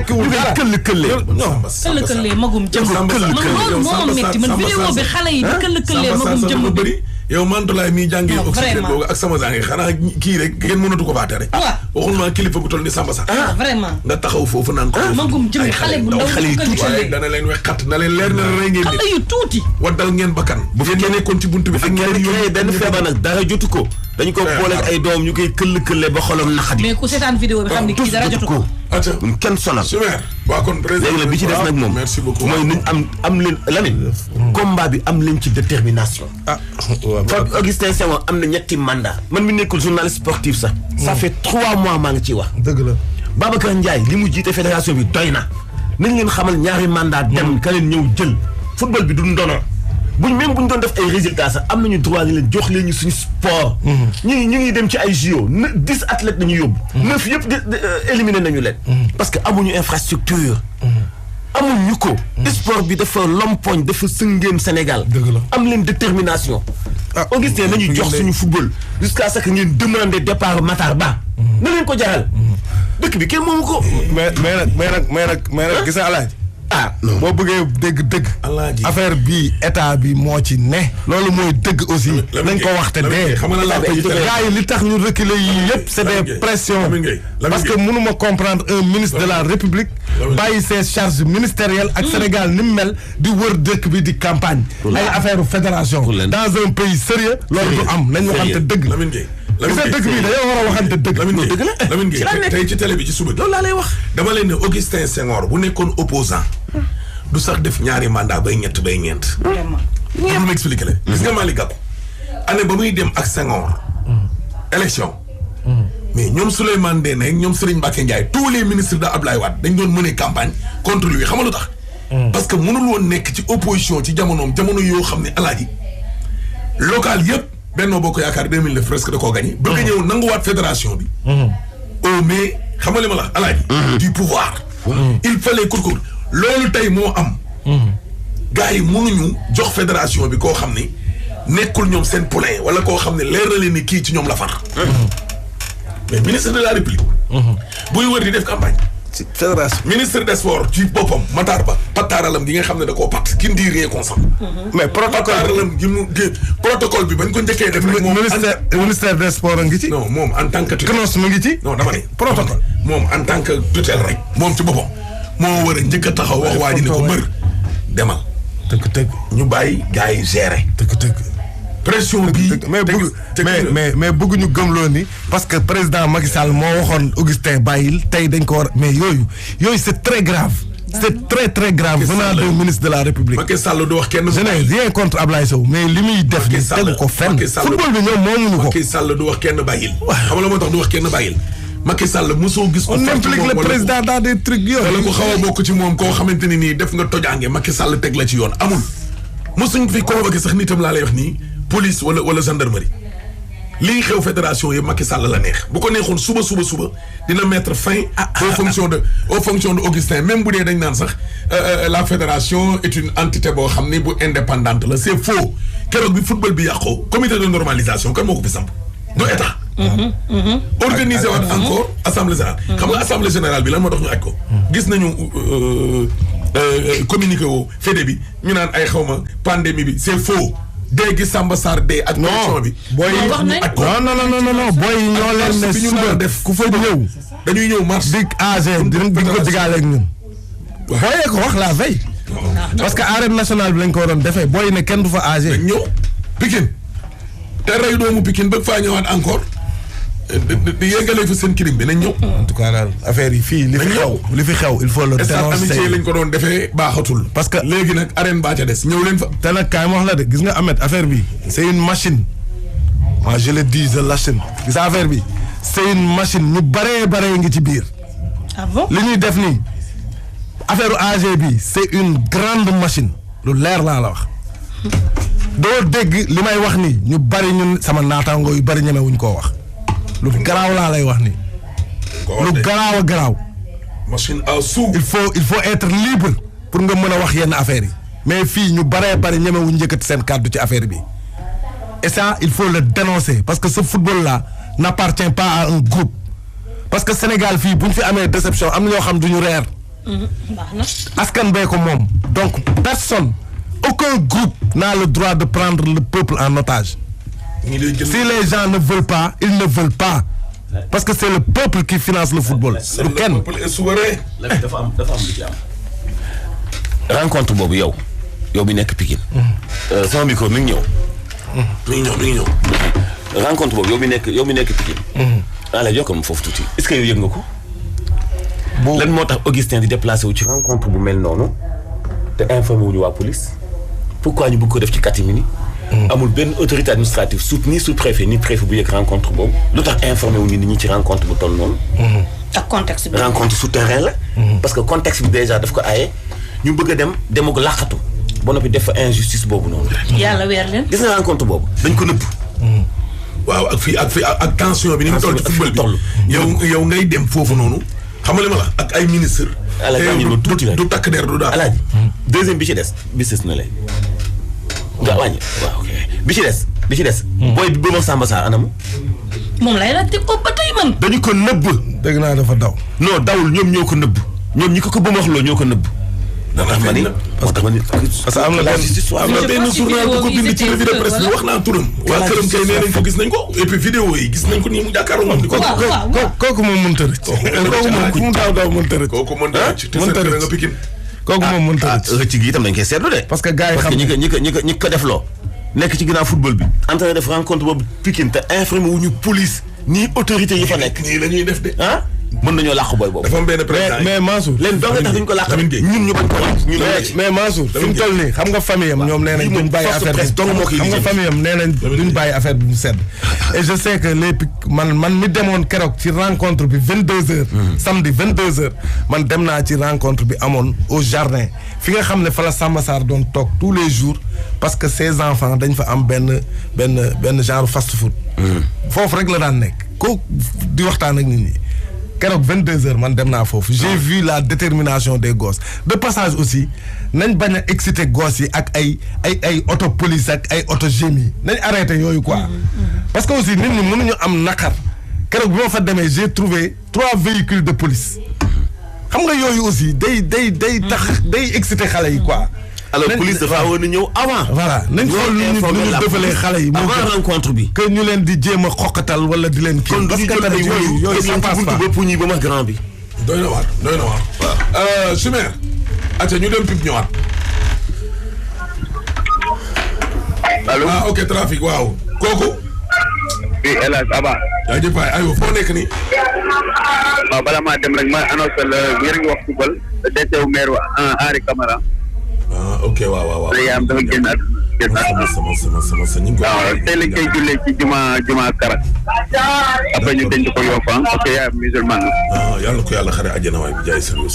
këll non. këll magum jëm. loolu moo ma métti man vidéo bi xale yi di këll magum jëm bëri. yow Mantoulaye miy jàngee oxygène boobu ak sama jàngee xanaa kii rek kenn mënatu ko baate rek. waxul ma kilifa gu toll ni Samba Sarr. vraiment. nga taxaw foofu naan ko. magum jëm xale bu ndaw xale yu tuuti waaye dana leen wex xat na leen leer na rey ngeen xale yu tuuti. waddal ngeen bakkan. bu fekkee nekkoon ci buntu bi ak ñaari yoon benn feebar nag dara jotu ko. dañu ko boole ak ay doom ñu koy këll-këlle ba xolam naxadi. mais ku seetaan vidéo bi xam ni kii dara jotu ko. acca kenn sonal. super. waaw kon léegi nag bi ci des nag moom. merci beaucoup mooy nañ am leen Lamine. combat bi am leen ci détermination. Augustin Senghor am na ñetti mandat man mi nekkul journaliste sportif sax. ça fait 3 mois maa ngi ciy wax. dëgg la Babacar Ndiaye li mu jiite fédération bi doy na nañ leen xamal ñaari mandat dem ka leen ñëw jël football bi du ndono buñ doon def ay résultats sax am nañu droit ni leen jox leen ñu suñu sport. ñu ngi dem ci ay JO 10 athlètes nañu yóbbu. 9 yëpp éliminé nañu leen. parce que amuñu infrastructure. amuñu ko. sport bi dafa lompoñ dafa sëngéem Sénégal. dëgg la am leen détermination. Augustin nañu jox suñu football jusqu'à ce que ngeen demander départ Matar Ba. na leen ko jaral. dëkk bi kenn moomu ko. mais nag gis nga Alaaji. boo bëggee dëgg affaire bi état bi moo ci ne. loolu mooy dëgg aussi. nañ ko waxte dee. xam nga la gars yi li tax ñu reculer yi yëpp c'est des pressions. parce que mënuma comprendre un ministre de la République. bàyyi ses charges ministérielles ak Sénégal ni mu mel di wër dëkk bi di campagne. ay affaire fédération. dans un pays sérieux loolu du am nañ waxante dëgg. gis nga dëgg bi dañoo war a waxante dëgg. Lamine Gueye tey ci télé bi ci suba. loolu laa lay wax. dama leen ne Augustin Senghor bu nekkoon opposant du sax def ñaari mandat bay ñett bay ñeent. vraiment. ma expliqué la. gis nga Malick Gakou. année ba muy dem ak Senghor. élection. mais ñoom Souleymane Ndéné ñoom Serigne Mbacké Ndiaye tous les ministres de Abdoulaye Wade dañ doon mener campagne contre lui xam nga lu tax. parce que mënul woon nekk ci opposition ci jamono yoo xam ne alaaji local yëpp. Benno Bokk Yaakaar 2009 presque da koo gagné. bëgg a ñëw nanguwaat fédération bi. mais xam nga li ma la wax alaaji. du pouvoir. il fallait kurkur loolu tey moo am. gars yi mënuñu jox fédération bi koo xam ne nekkul ñoom seen poulain wala koo xam ne leer na leen ni kii ci ñoom la far. mais ministre de la République. buy wër di def campagne. ci fédération. ministre des sports ci boppam Matar Ba pataaralam gi nga xam ne da koo pat ki ndi rien consent. mais protocole bi bañ ko njëkkee def rek moom ministère des sports a ngi ci. non moom en tant que tutelle. CNOS mu ngi ci. non dama ne protocole moom en tant que tutelle rek. moom ci boppam moo war a njëkk a taxaw wax waa ji ne ko mbër demal. tëgg ñu bàyyi gars yi gérer. tëgg pression bi mais bëgguñu gëmloo ni parce que président Macky Sall moo waxoon Augustin bàyyil tey dañ ko war mais yooyu c'est très grave. c'est très très grave venant du ministre de la République. Macky Sall du wax kenn. je n'ai rien contre Ablaye Sow mais li muy def ni tegu ko fenn. football bi ñoom moomuñu ko. Macky Sall du wax kenn bàyyil. xam nga la moo tax du wax kenn bàyyil. Macky Sall mosoo gis. on implique le président dans des trucs yooyu. wala ko xaw a bokk ci moom koo xamante ni nii def nga tojaange Macky Sall teg la ci yoon amul. mosuñ fi convoqué sax nitam laa lay wax nii police wala gendarmerie lii xew fédération yi Macky Sall la neex bu ko neexoon suba dina mettre fin aux fonctions de Augustin même bu dee dañ naan sax la fédération est une entité boo xam ni bu indépendante la c'est faux keroog bi football bi yàqoo comité de normalisation kan moo ko fi samp du état. organiser waat encore assemblée générale. xam nga assemblée générale bi lan moo tax ñu aj ko. gis nañu communiqué woo fédé bi ñu naan ay xawma pandémie bi c'est faux. dee gi Samba Sarr dee ak pression bi. booy non booy ñoo leen ne suba def ku fa ñëw. dañuy ñëw mars. dig AG di ko digaale ak ñun. booyee ko wax la veille. parce que arène nationale bi lañ ko waroon defee booy ne kenn du fa AG. dañ ñëw Pikine te rey doomu Pikine bëgg faa ñëwaat encore di yeggalee fa seen kirim bi nañ ñëw. en tout cas daal affaire yi fii li fi xew il faut le dénoncer. amitié lañ ko doon defee baaxatul. parce que léegi nag arène baa ca des ñëw leen fa. te nag kaay ma wax la de gis nga Ahmed affaire bi c'est une machine. moi je le dis je l'assume gis nga affaire bi c'est une machine ñu baree ngi ci biir. ah bon li ñuy def nii affaire AG bi c'est une grande machine lu leer laa la wax. doo dégg li may wax nii ñu bari ñun sama naataangoo yu bari ñemewuñ koo wax. lu garaaw laa lay wax ni lu garaaw. machine à sous. il faut être libre pour nga mën a wax yenn affaires yi mais fii ñu bari ñemewuñ njëkkati seen kàddu ci affaire bi et ça il faut le dénoncer parce que ce football là n'appartient pas à un groupe parce que Sénégal fii bu ñu fi amee déception am na ñoo xam duñu reer. askan bee ko moom donc personne aucun groupe n'a le droit de prendre le peuple en otage. Si les gens ne veulent pas, ils ne veulent pas. Parce que c'est le peuple qui finance le football. Le peuple est souverain. dafa am lu ci am. rencontre boobu yow bi nekk Pikine. sama micro mi ngi ñëw. rencontre boobu yow mi nekk Pikine. lay jokkoo foofu tuuti est-ce que yow yëg nga ko. lan moo tax Augustin di déplacé wu ci rencontre bu mel noonu te informé wuñu waa police pourquoi ñu bëgg ko def ci catimini amul benn autorité administrative ni sous-préfet ni préfet bu yëg rencontre boobu lu tax informé wuñu nit ñi ci rencontre bu toll noonu ak contexte bi rencontre souterrain la parce que contexte bi déjà daf ko aaye ñu bëgg a dem ko làqatu ba noppi def fa injustice boobu noonu yàlla weer leen gis nga rencontre boobu dañ ko nëbb waaw ak tension bi ni mu toll ci football bi yow ngay dem foofu noonu xam nga li ma la ak ay ministre du takk der du daal alaaji deuxième bi ci des na lay nga wàññi waaw bi ci des booy bi ba ma Samba Sarr anam moom lay laajte ko ba tey man dañu ko nëbb dégg naa dafa daw non dawul ñoom ñoo ko nëbb ñoom ñi ko ba ma wax loo ñoo ko nëbb parce que am na benn journal bu ko bind ci revue de presse bi wax naa turam waa këram kay nee nañ ko gis nañ ko et puis vidéo yi gis nañ ko nii mu jàkkaarloo moom di ko kooku moom mënta rëcc kooku moom fu mu daw mënta rëcc kooku mënta rëcc te sa nga pikin kooku moom mënta rëcc rëcc gi itam dañ koy seetlu de parce que gars yi xam ñi ko def loo nekk ci ginnaaw football bi en train de def rencontre boobu Pikine te informé wuñu police ni autorité yi fa nekk nii la ñuy def de mën nañoo làq booy boobu. dafa am benn président mais Mansour. leen doo nga tax duñ ko làq ñun ñu bañ ko wàcc. mais Mansour fi mu toll nii xam nga famille am ñoom nee nañ duñ bàyyi affaire bi xam nga famille am nee nañ duñ bàyyi affaire bi mu sedd. et je sais que les man mi demoon keroog ci rencontre bi 22h. samedi 22h man dem naa ci rencontre bi amoon au jardin fi nga xam ne fa la Samba Sarr doon toog tous les jours parce que ses enfants dañ fa am benn genre fast food. foofu rek la daan nekk kooku di waxtaan ak nit ñi. keroog 22h man dem naa foofu j'ai vu la détermination des gosses de passage aussi nañ bañ a exciter gosses yi ak ay auto police ak ay auto génie nañ arrêté yooyu quoi. parce que aussi nit ñi mënuñu am naqar keroog bi ma fa demee j'ai trouvé 3 véhicules de police xam nga yooyu aussi day tax day exciter xale yi quoi. alors police dafa war a ñëw avant. voilà nañ xool lu ñu defalee xale yi. avant rencontre bi. que ñu leen di jéem a xoqatal wala di leen. kii parce que tamit yooyu ça passe pas. ñi ba ma grand bi. doy na waar. waaw Chimère. acca ñu dem pip ñëwaat. allo ok trafic waaw. kooku. oui El Hadj Aba. jaajëf waay aywa foo nekk nii. waaw bala maa dem rek ma annoncé la yéen a ngi wax football. DTU maire Henri Camara. ok waaw. léegi am dafa génn at. sama ñu ngi ko. waaw tey lañ koy jullee ci juma Karak. après ñu denc ko Yoff parce que yaay musulman la. yàlla ko yàlla xare àjjana waay bi jaay solo.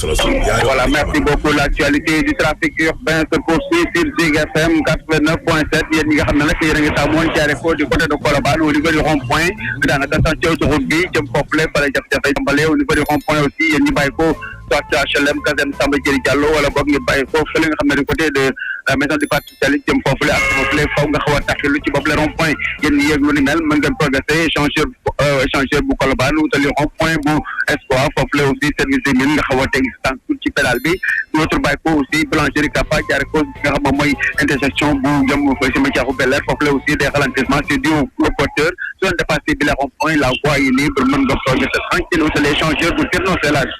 voilà merci beaucoup l'actualité du trafic urbain se poursuit sur Zik FM 89.7 yéen ñi nga xam ne nag yéen a ngi tàmmoon jaaree ko du côté de Colobane au niveau du rond-point daanaka sax ci autoroute bi jëm foofu la fa la jafe-jafe tàmbalee au niveau du rond-point aussi yéen ñi bàyyi ko soit HLM caserne Samba Diéry Diallo wala boog ñu bàyyi ko fële nga xam ne du côté de la maison du parti socialiste jëm foofu la ak foofu la faw nga xaw a taxilu ci bopp le rond-point yéen ñi yéeg lu ni mel mën ngeen progresser échangeur bu Colobane wutali rond-point bu Espoir foofu la aussi service des mines nga xaw a teg tànk ci pédale bi notre bàyyi ko aussi boulangerie Capa jaare ko nga xam moom mooy intersection bu jëm cimetière bu Bel-Air foofu la aussi des ralentissements c'est dû au porteur su doon dépassé bi le rond-point la voie est libre mën nga progresser tranquille wutali échangeur bu Tirno Selage.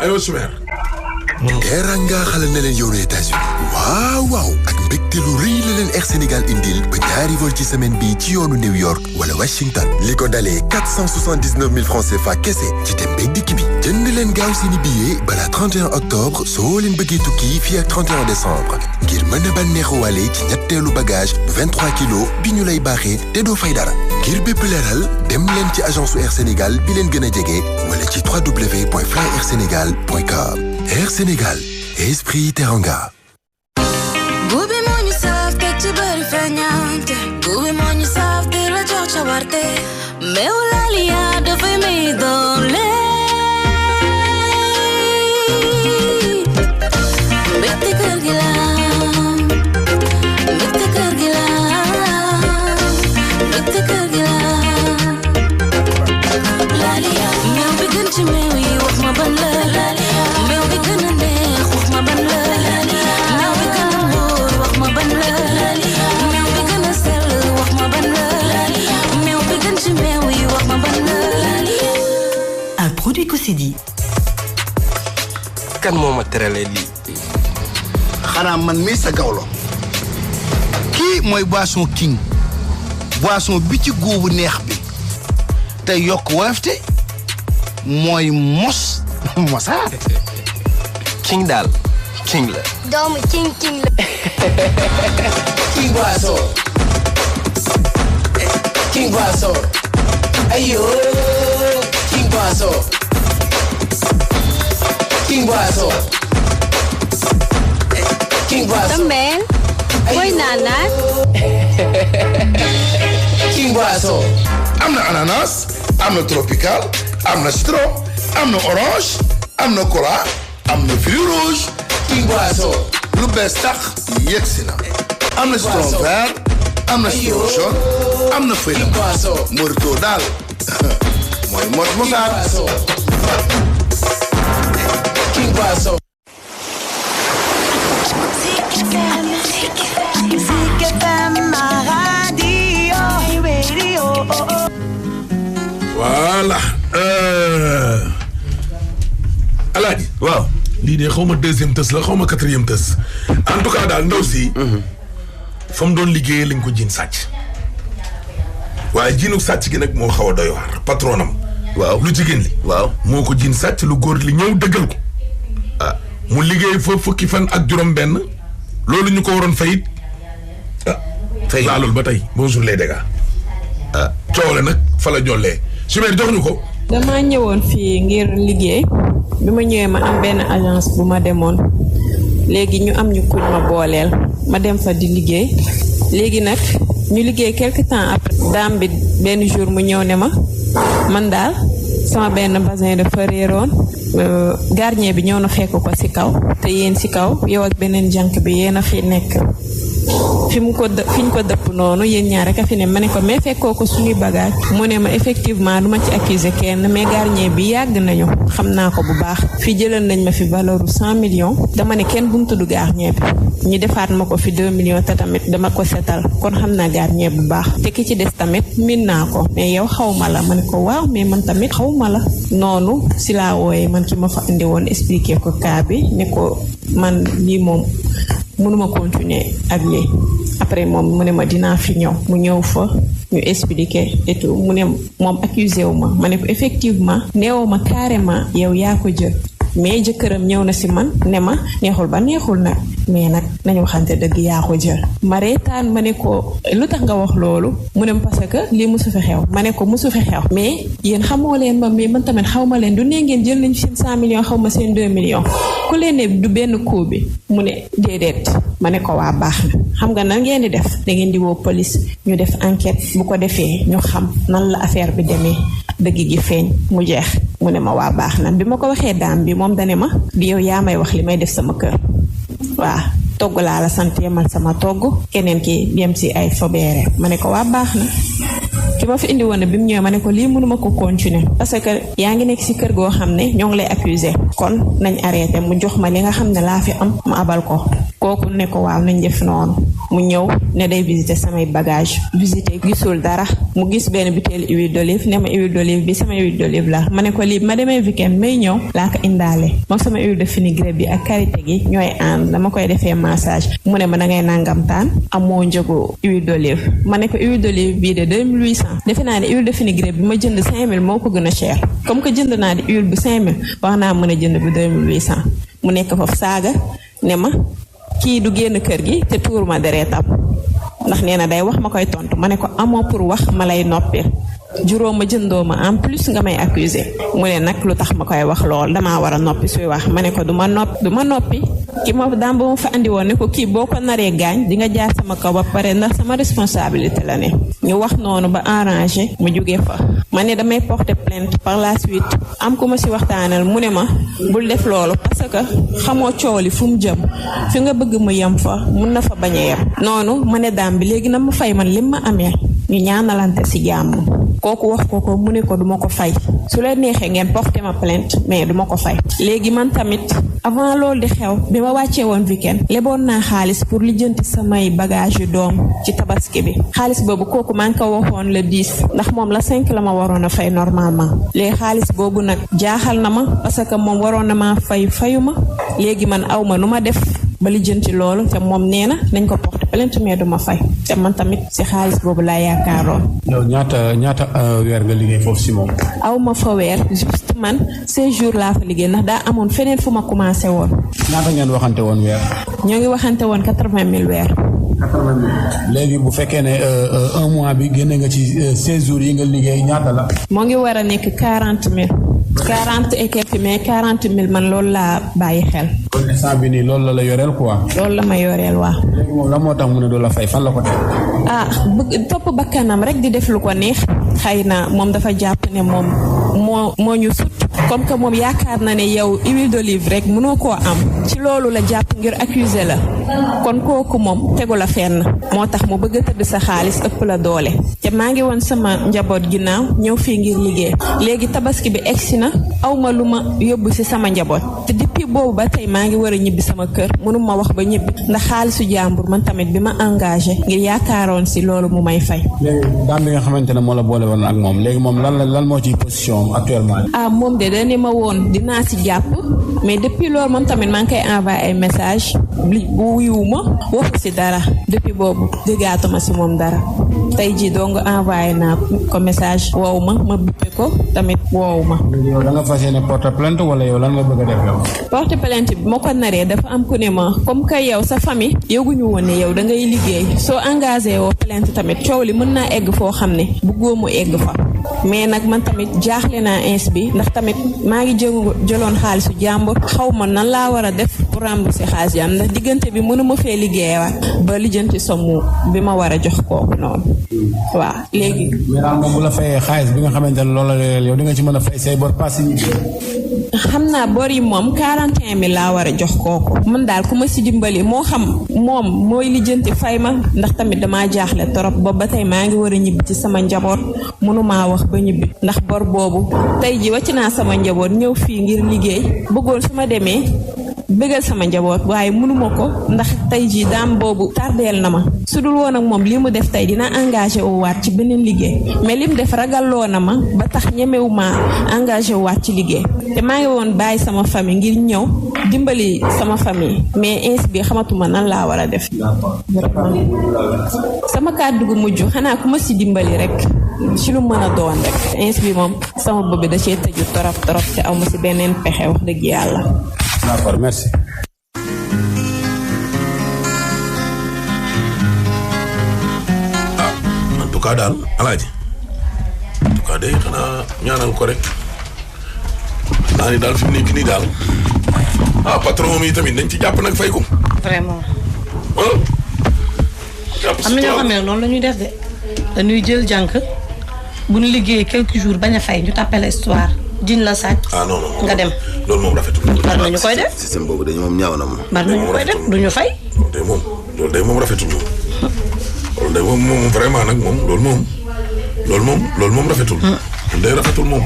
aywa Chimère. Teranga xale na leen yoonu États-Unis waaw ak mbégte lu rëy la leen Air Sénégal indil ba ñaari vol ci semaine bi ci yoonu New York wala Washington li ko dalee 479 000 francs CFA kese ci dem beeg dikk bi jënd leen gaaw seeni billet balaa 31 octobre soo leen bëggee tukki fii ak 31 décembre ngir mën a bànneexuwaale ci ñetteelu bagage 23 kilos bi ñu lay baaxee te doo fay dara ngir bépp leeral dem leen ci agence Air Sénégal bi leen gën a jege wala ci www.flyersénégal.com Air Sénégal, esprit teranga. Bubi moo ñu saaf teg ci bëri feeñante bubi moo ñu saaf di la jox ca warte meew laaliya dafay may doole mbégte kër gi la mbégte kër gi la mbégte kër gi la laaliya meew bi gën ci meew yi wax ma ban la laaliya meew bi gën a neex wax ma ban la meew bi gën a wóor wax ma ban la meew bi gën a sell wax ma ban la meew bi gën ci meew yi wax ma ban la. Un produit Cosidi. kan moo ma terale lii. xanaa man mii sa gawlo kii mooy boisson king boisson bi ci góobu neex bi te yokk woyofte mooy mosaat. king daal king la. doomu king la. king boisson. king boisson. ayo king boisson. king boisson. king boisson. Tambeen. Boy naanaat. king boisson. am na ananas. am na tropical. am na citron. am na orange. am na cola. am na fruit rouge. king boisson. lu bees tax yegsi na. am na citron vert. am na citron jaune. am na feuille de menthe. Morito daal mooy mosaat. king boisson. voilà. Alaaji. waaw. lii de xaw ma deuxième tës la xaw ma quatrième tës en tout cas daal ndaw si. fa mu doon liggéeyee lañ ko jiin sàcc. waaye jiinu sàcc gi nag moo xaw a doy waar patronam. waaw lu jigéen li. waaw moo ko jiin sàcc lu góor li ñëw dëggal ko. ah mu liggéey fa fukki fan ak juróom-benn. loolu ñu ko waroon fayit. fay laalul ba tey bonjour les dégâts. coow la nag fa la jollee. Chimère jox ñu ko. damaa ñëwoon fii ngir liggéey bi ma ñëwee ma am benn agence bu ma demoon léegi ñu am ñu kuñ ma booleel ma dem fa di liggéey léegi nag ñu liggéey quelque temps après daam bi benn jour mu ñëw ne ma man daal sama benn basin dafa réeroon gardien bi ñëw na fekk ko ci kaw te yéen ci kaw yow ak beneen jànk bi yéen a fi nekk fi ñu ko dëpp noonu yéen ñaar rek a fi ne ma ne ko mais fekkoo ko suñuy bagage mu ne ma effectivement du ma ci accuser kenn mais gardien bi yàgg nañu xam naa ko bu baax fii jëlal nañ ma fi valeur u 100 millions dama ne kenn bu mu tudd gardien bi ñu defaat ma ko fi 2 millions te tamit dama ko setal kon xam naa gardien bu baax te ki ci des tamit min naa ko mais yow xaw ma la ma ne ko waaw mais man tamit xaw ma la noonu si laa wooyee man ki ma fa indi woon expliquer ko cas bi ne ko man lii moom mënuma continuer ak lii après moom mu ne ma dinaa fi ñëw mu ñëw fa ñu expliquer et tout mu ne moom accusé wu ma ne ko effectivement neewoo ma carrément yow yaa ko jël mais jëkkëram ñëw na si man ne ma neexul ba neexul nag mais nag nañu waxante dëgg yaa ko jël ma reetaan ma ne ko lu tax nga wax loolu mu ne parce que lii musu fi xew ma ne ko musu fi xew mais yéen xamoo leen ma mais man tamit xaw ma leen du ne ngeen jël nañ seen 100 millions xaw ma seen 2 millions ku leen ne du benn coup bi mu ne déedéet ma ne ko waa baax na xam nga nan ngeen di def da ngeen di woo police ñu def enquête bu ko defee ñu xam nan la affaire bi demee dëgg gi feeñ mu jeex mu ne ma waa baax na bi ma ko waxee daam bi moom dane ma di yow yaa may wax li may def sama kër waaw togg laa la sant yemal sama togg keneen ki yem si ay fobeere ma ne ko waa baax na ki ma fi indi woon bi mu ñëwee ma ne ko lii mënuma ko continuer parce que yaa ngi nekk si kër goo xam ne ñoo ngi lay accuser kon nañ arrêté mu jox ma li nga xam ne laa fi am ma abal ko kooku ne ko waaw nañ def noonu mu ñëw ne day visiter samay bagage visiter gisul dara mu gis benn butéel huile d'olive ne ma huile d'olive bi sama huile d'olive la ma ne ko lii ma demee weekend may ñëw laa ko indaale moom sama huile de fenugrec bi ak karité gi ñooy ànd dama koy defee massage mu ne ma dangay nangamtaan amoo njëgu huile d'olive ma ne ko huile d'olive bii de 2800 defe naa ne huile de fenugrec bi ma jënd 5000 moo ko gën a cher comme que jënd naa di huile bu 5000 wax naa mën a jënd bu 2800 mu nekk foofu saaga ne ma kii du génn kër gi te tuur ma deretam ndax nee na day wax ma koy tontu ma ne ko amoo pour wax ma lay noppil juróom ma jëndoo ma en plus nga may accuser mu ne nag lu tax ma koy wax lool damaa war a noppi suy wax ma ne ko du ma noppi ki ma daam ba ma fa andi woon ne ko kii boo ko naree gaañ di nga jaar sama kaw ba pare ndax sama responsabilité la ne ñu wax noonu ba arrangé mu jóge fa ma ne damay porter plainte par la suite am ku ma si waxtaanal mu ne ma bul def loolu parce que xamoo coow li fu mu jëm fi nga bëgg mu yem fa mun na fa bañ a yem noonu ma ne daam bi léegi na ma fay man lim ma amee ñu ñaanalante si jàmm kooku wax ko mu ne ko duma ko fay su la neexee ngeen porter ma plainte mais duma ko fay léegi man tamit avant loolu di xew bi ma wàccee woon weekend leboon naa xaalis pour lijjanti samay bagage yu doom ci tabaski bi xaalis boobu kooku maa ngi ko waxoon le 10 ndax moom la 5 la ma waroon a fay normalement léegi xaalis boobu nag jaaxal na ma parce que moom waroon na maa fayu ma léegi man aw ma nu ma def ba lijjanti loolu te moom nee na nañ ko porter plainte mais duma fay te man tamit si xaalis boobu laa yaakaaroon. yow ñaata weer nga liggéey foofu si moom. aw ma fa weer juste man 16 jours laa fa liggéey ndax daa amoon feneen fu ma commencé woon. ñaata ngeen waxante woon weer. ñoo ngi waxante woon 80 000 weer. 80 000 léegi bu fekkee ne un mois bi génne nga ci 16 jours yi nga liggéey ñaata la. moo ngi war a nekk 40 000. 40 et quelques mais 40 000 man loolu laa bàyyi xel. kon instant bi nii loolu la yoreel quoi. loolu la ma yoreel waa. léegi moom la moo tax mu ne du la fay fan la ko teg. topp bakkanam rek di def lu ko neex xëy na moom dafa jàpp ne moom moo ñu sut comme que moom yaakaar na ne yow huile d'olive rek mënoo koo am ci loolu la jàpp ngir accuser la kon kooku moom tegu la fenn moo tax mu bëgg a tëdd sa xaalis ëpp la doole te maa ngi woon sama njaboot ginnaaw ñëw fii ngir liggéey léegi tabaski bi egsi na awma lu ma yóbbu ci sama njaboot te depuis boobu ba tey maa ngi war a ñibbi sama kër mënuma wax ba ñibbi ndax xaalisu jàmbur man tamit bi ma engagé ngir yaakaaroon ci loolu mu may fay. léegi daam bi nga xamante ne moo la boole woon ak moom léegi moom lan moo ciy position actuellement. moom de dañu ma woon dinaa ci jàpp mais depuis loolu moom tamit maa ngi koy envoyé ay message bu wuyuwuma waxu ci dara depuis boobu déggaatuma ci moom dara tey jii doo nga envoyé naa ko message woowu ma bippe ko tamit woowu ma. yow da nga fas yéene porte plainte wala yow lan nga bëgg a def yow. porte plainte bi ma ko naree dafa am ku ne ma comme que yow sa famille yëguñu woon ne yow da ngay liggéey soo engagé woo plainte tamit coow li mën naa egg foo xam ne bëggoo mu egg fa mais nag man tamit jaaxle naa ins bi ndax tamit maa ngi jëloon xaalisu jàmbur xaw ma nan laa war a def pour rembourser xaalis jàmm ndax diggante bi mënuma fee liggéeyaat ba lijjanti somme bi ma war a jox kooku noonu waaw léegi. mais daal moom bu la fayee xaalis bi nga xamante ne loolu la yow di nga ci mën a fay say bor pass yi. xam naa bor yi moom 41 000 laa war a jox kooku man daal ku ma si dimbali moo xam moom mooy lijjanti fay ma ndax tamit damaa jaaxle torop boobu ba tey maa ngi war a ñibbi ci sama njaboot mënumaa wax ba ñibbi ndax bor boobu tey ji wàcc naa sama njaboot ñëw fii ngir liggéey bëggoon su ma demee bëggal sama njaboot waaye mënuma ko ndax tey jii daam boobu tardeel na ma su dul woon ak moom li mu def tey dina engagé wu waat ci beneen liggéey mais li mu def ragalloo na ma ba tax ñemewu ma engagé wu waat ci liggéey te maa ngi woon bàyyi sama famille ngir ñëw dimbali sama famille mais ins bi xamatuma nan laa war a def. sama kàddu gu mujj xanaa ku ma si dimbali rek ci lu mën a doon rek ins bi moom sama bopp bi da cee tëju torop te aw ma si beneen pexe wax dëgg yàlla. D'accord, merci. En tout cas daal alaaji en tout cas day xanaa ñaanal ko rek naa ni daal fi mu nekk nii daal patron mi tamit nañ ci jàpp nag fay ko. vraiment. am na ñoo xam ne noonu la ñuy def de dañuy jël jànk bu ñu liggéeyee quelques jours bañ a fay ñu tàppale histoire. jiñ la sàcc. non nga dem. loolu moom rafetul. bari nañu koy def système boobu dañu moom ñaaw na moom. bari nañu koy def duñu fay. loolu day moom rafetul moom. loolu day moom vraiment nag moom loolu moom rafetul. loolu day rafetul moom.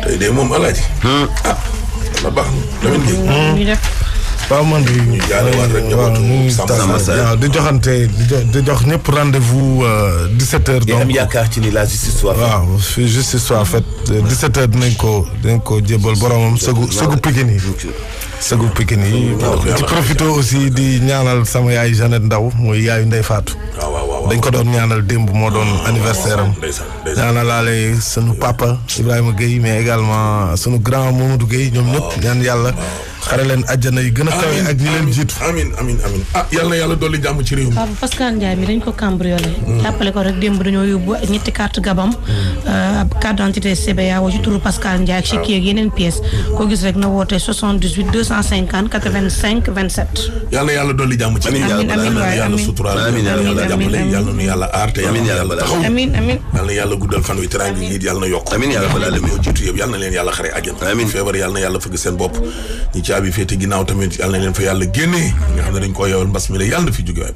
tey de moom alaaji. la baax na Lamine Gueye. waaw man de ñu jaalewaat rek waaw di joxante di jox ñëpp rendez-vous 17h. donc am yaakaar ci ni la justice soit faite. waaw fi justice soit faite 17h dinañ ko jébal boromam sëgu Pikine yi. sëgu Pikine yi. ci profité aussi di ñaanal sama yaay Jeannette Ndaw mooy yaayu Ndey Faatu. dañ ko doon ñaanal démb moo doon anniversaire am. ñaanalaale sunu papa Ibrahima Gueye mais également sunu grand Mamadou Gueye ñoom ñëpp ñaan yàlla. xare leen àjjana yi gën a kawe ak ñi leen jiitu. amiin yal na yàlla dolli jàmm ci réew mi. Papa Pascal Ndiaye mi dañ ko cambriolé. jàppale ko rek démb dañoo yóbbu ñetti carte gabam. carte d'identité CBA woo ci turu Pascal Ndiaye ak ci kii ak yeneen pièces. ko gis rek na woote 78 250 85 27. yal na yàlla dolli jàmm ci réew mi. amiin waay yàlla suturaal yàlla jàppale yàlla nu yàlla aar te yàlla taxaw. amiin yal na yàlla guddal fan wi teraanga yi yàlla na yokk. amiin yàlla balaa leen ñoo jiitu yëpp yal na leen yàlla xare àjjana. feebar yal na yàlla fëgg seen bopp caabi féete ginnaaw tamit yàlla na leen fa yàlla génnee nga xam ne dañ koo yowal mbas mi la yàlla na fi jóge waay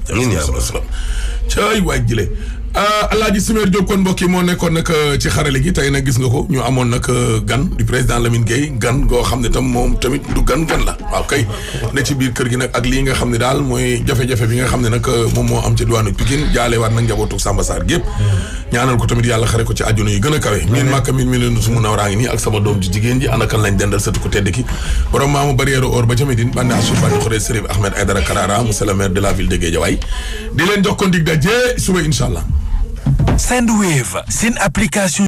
caay waay jile Alaaji Simeer Diop kon mbokk yi moo nekkoon nag ci xarale gi tey nag gis nga ko ñu amoon nag gan du président Lamine Gueye gan goo xam ne tam moom tamit du gan la waaw kay ne ci biir kër gi nag ak lii nga xam ne daal mooy jafe-jafe bi nga xam ne nag moom moo am ci diwaanu Pikine jaalewaat nag njabootu Samba Sarr gépp ñaanal ko tamit yàlla xare ko ci àjjuna yu gën a kawe miin màkka miin mi leen su mu nawraa ngi nii ak sama doom ji jigéen ji anakan lañ dendal sëtu ko tedd ki borom maamu barrière or ba ca Médine bande asur bandi xoree Sérif Ahmed Aïdara Karara monsieur le maire de la ville de Guédiawaye di leen jox ko ndig daje suba incha allah. Sendwave, c'est une application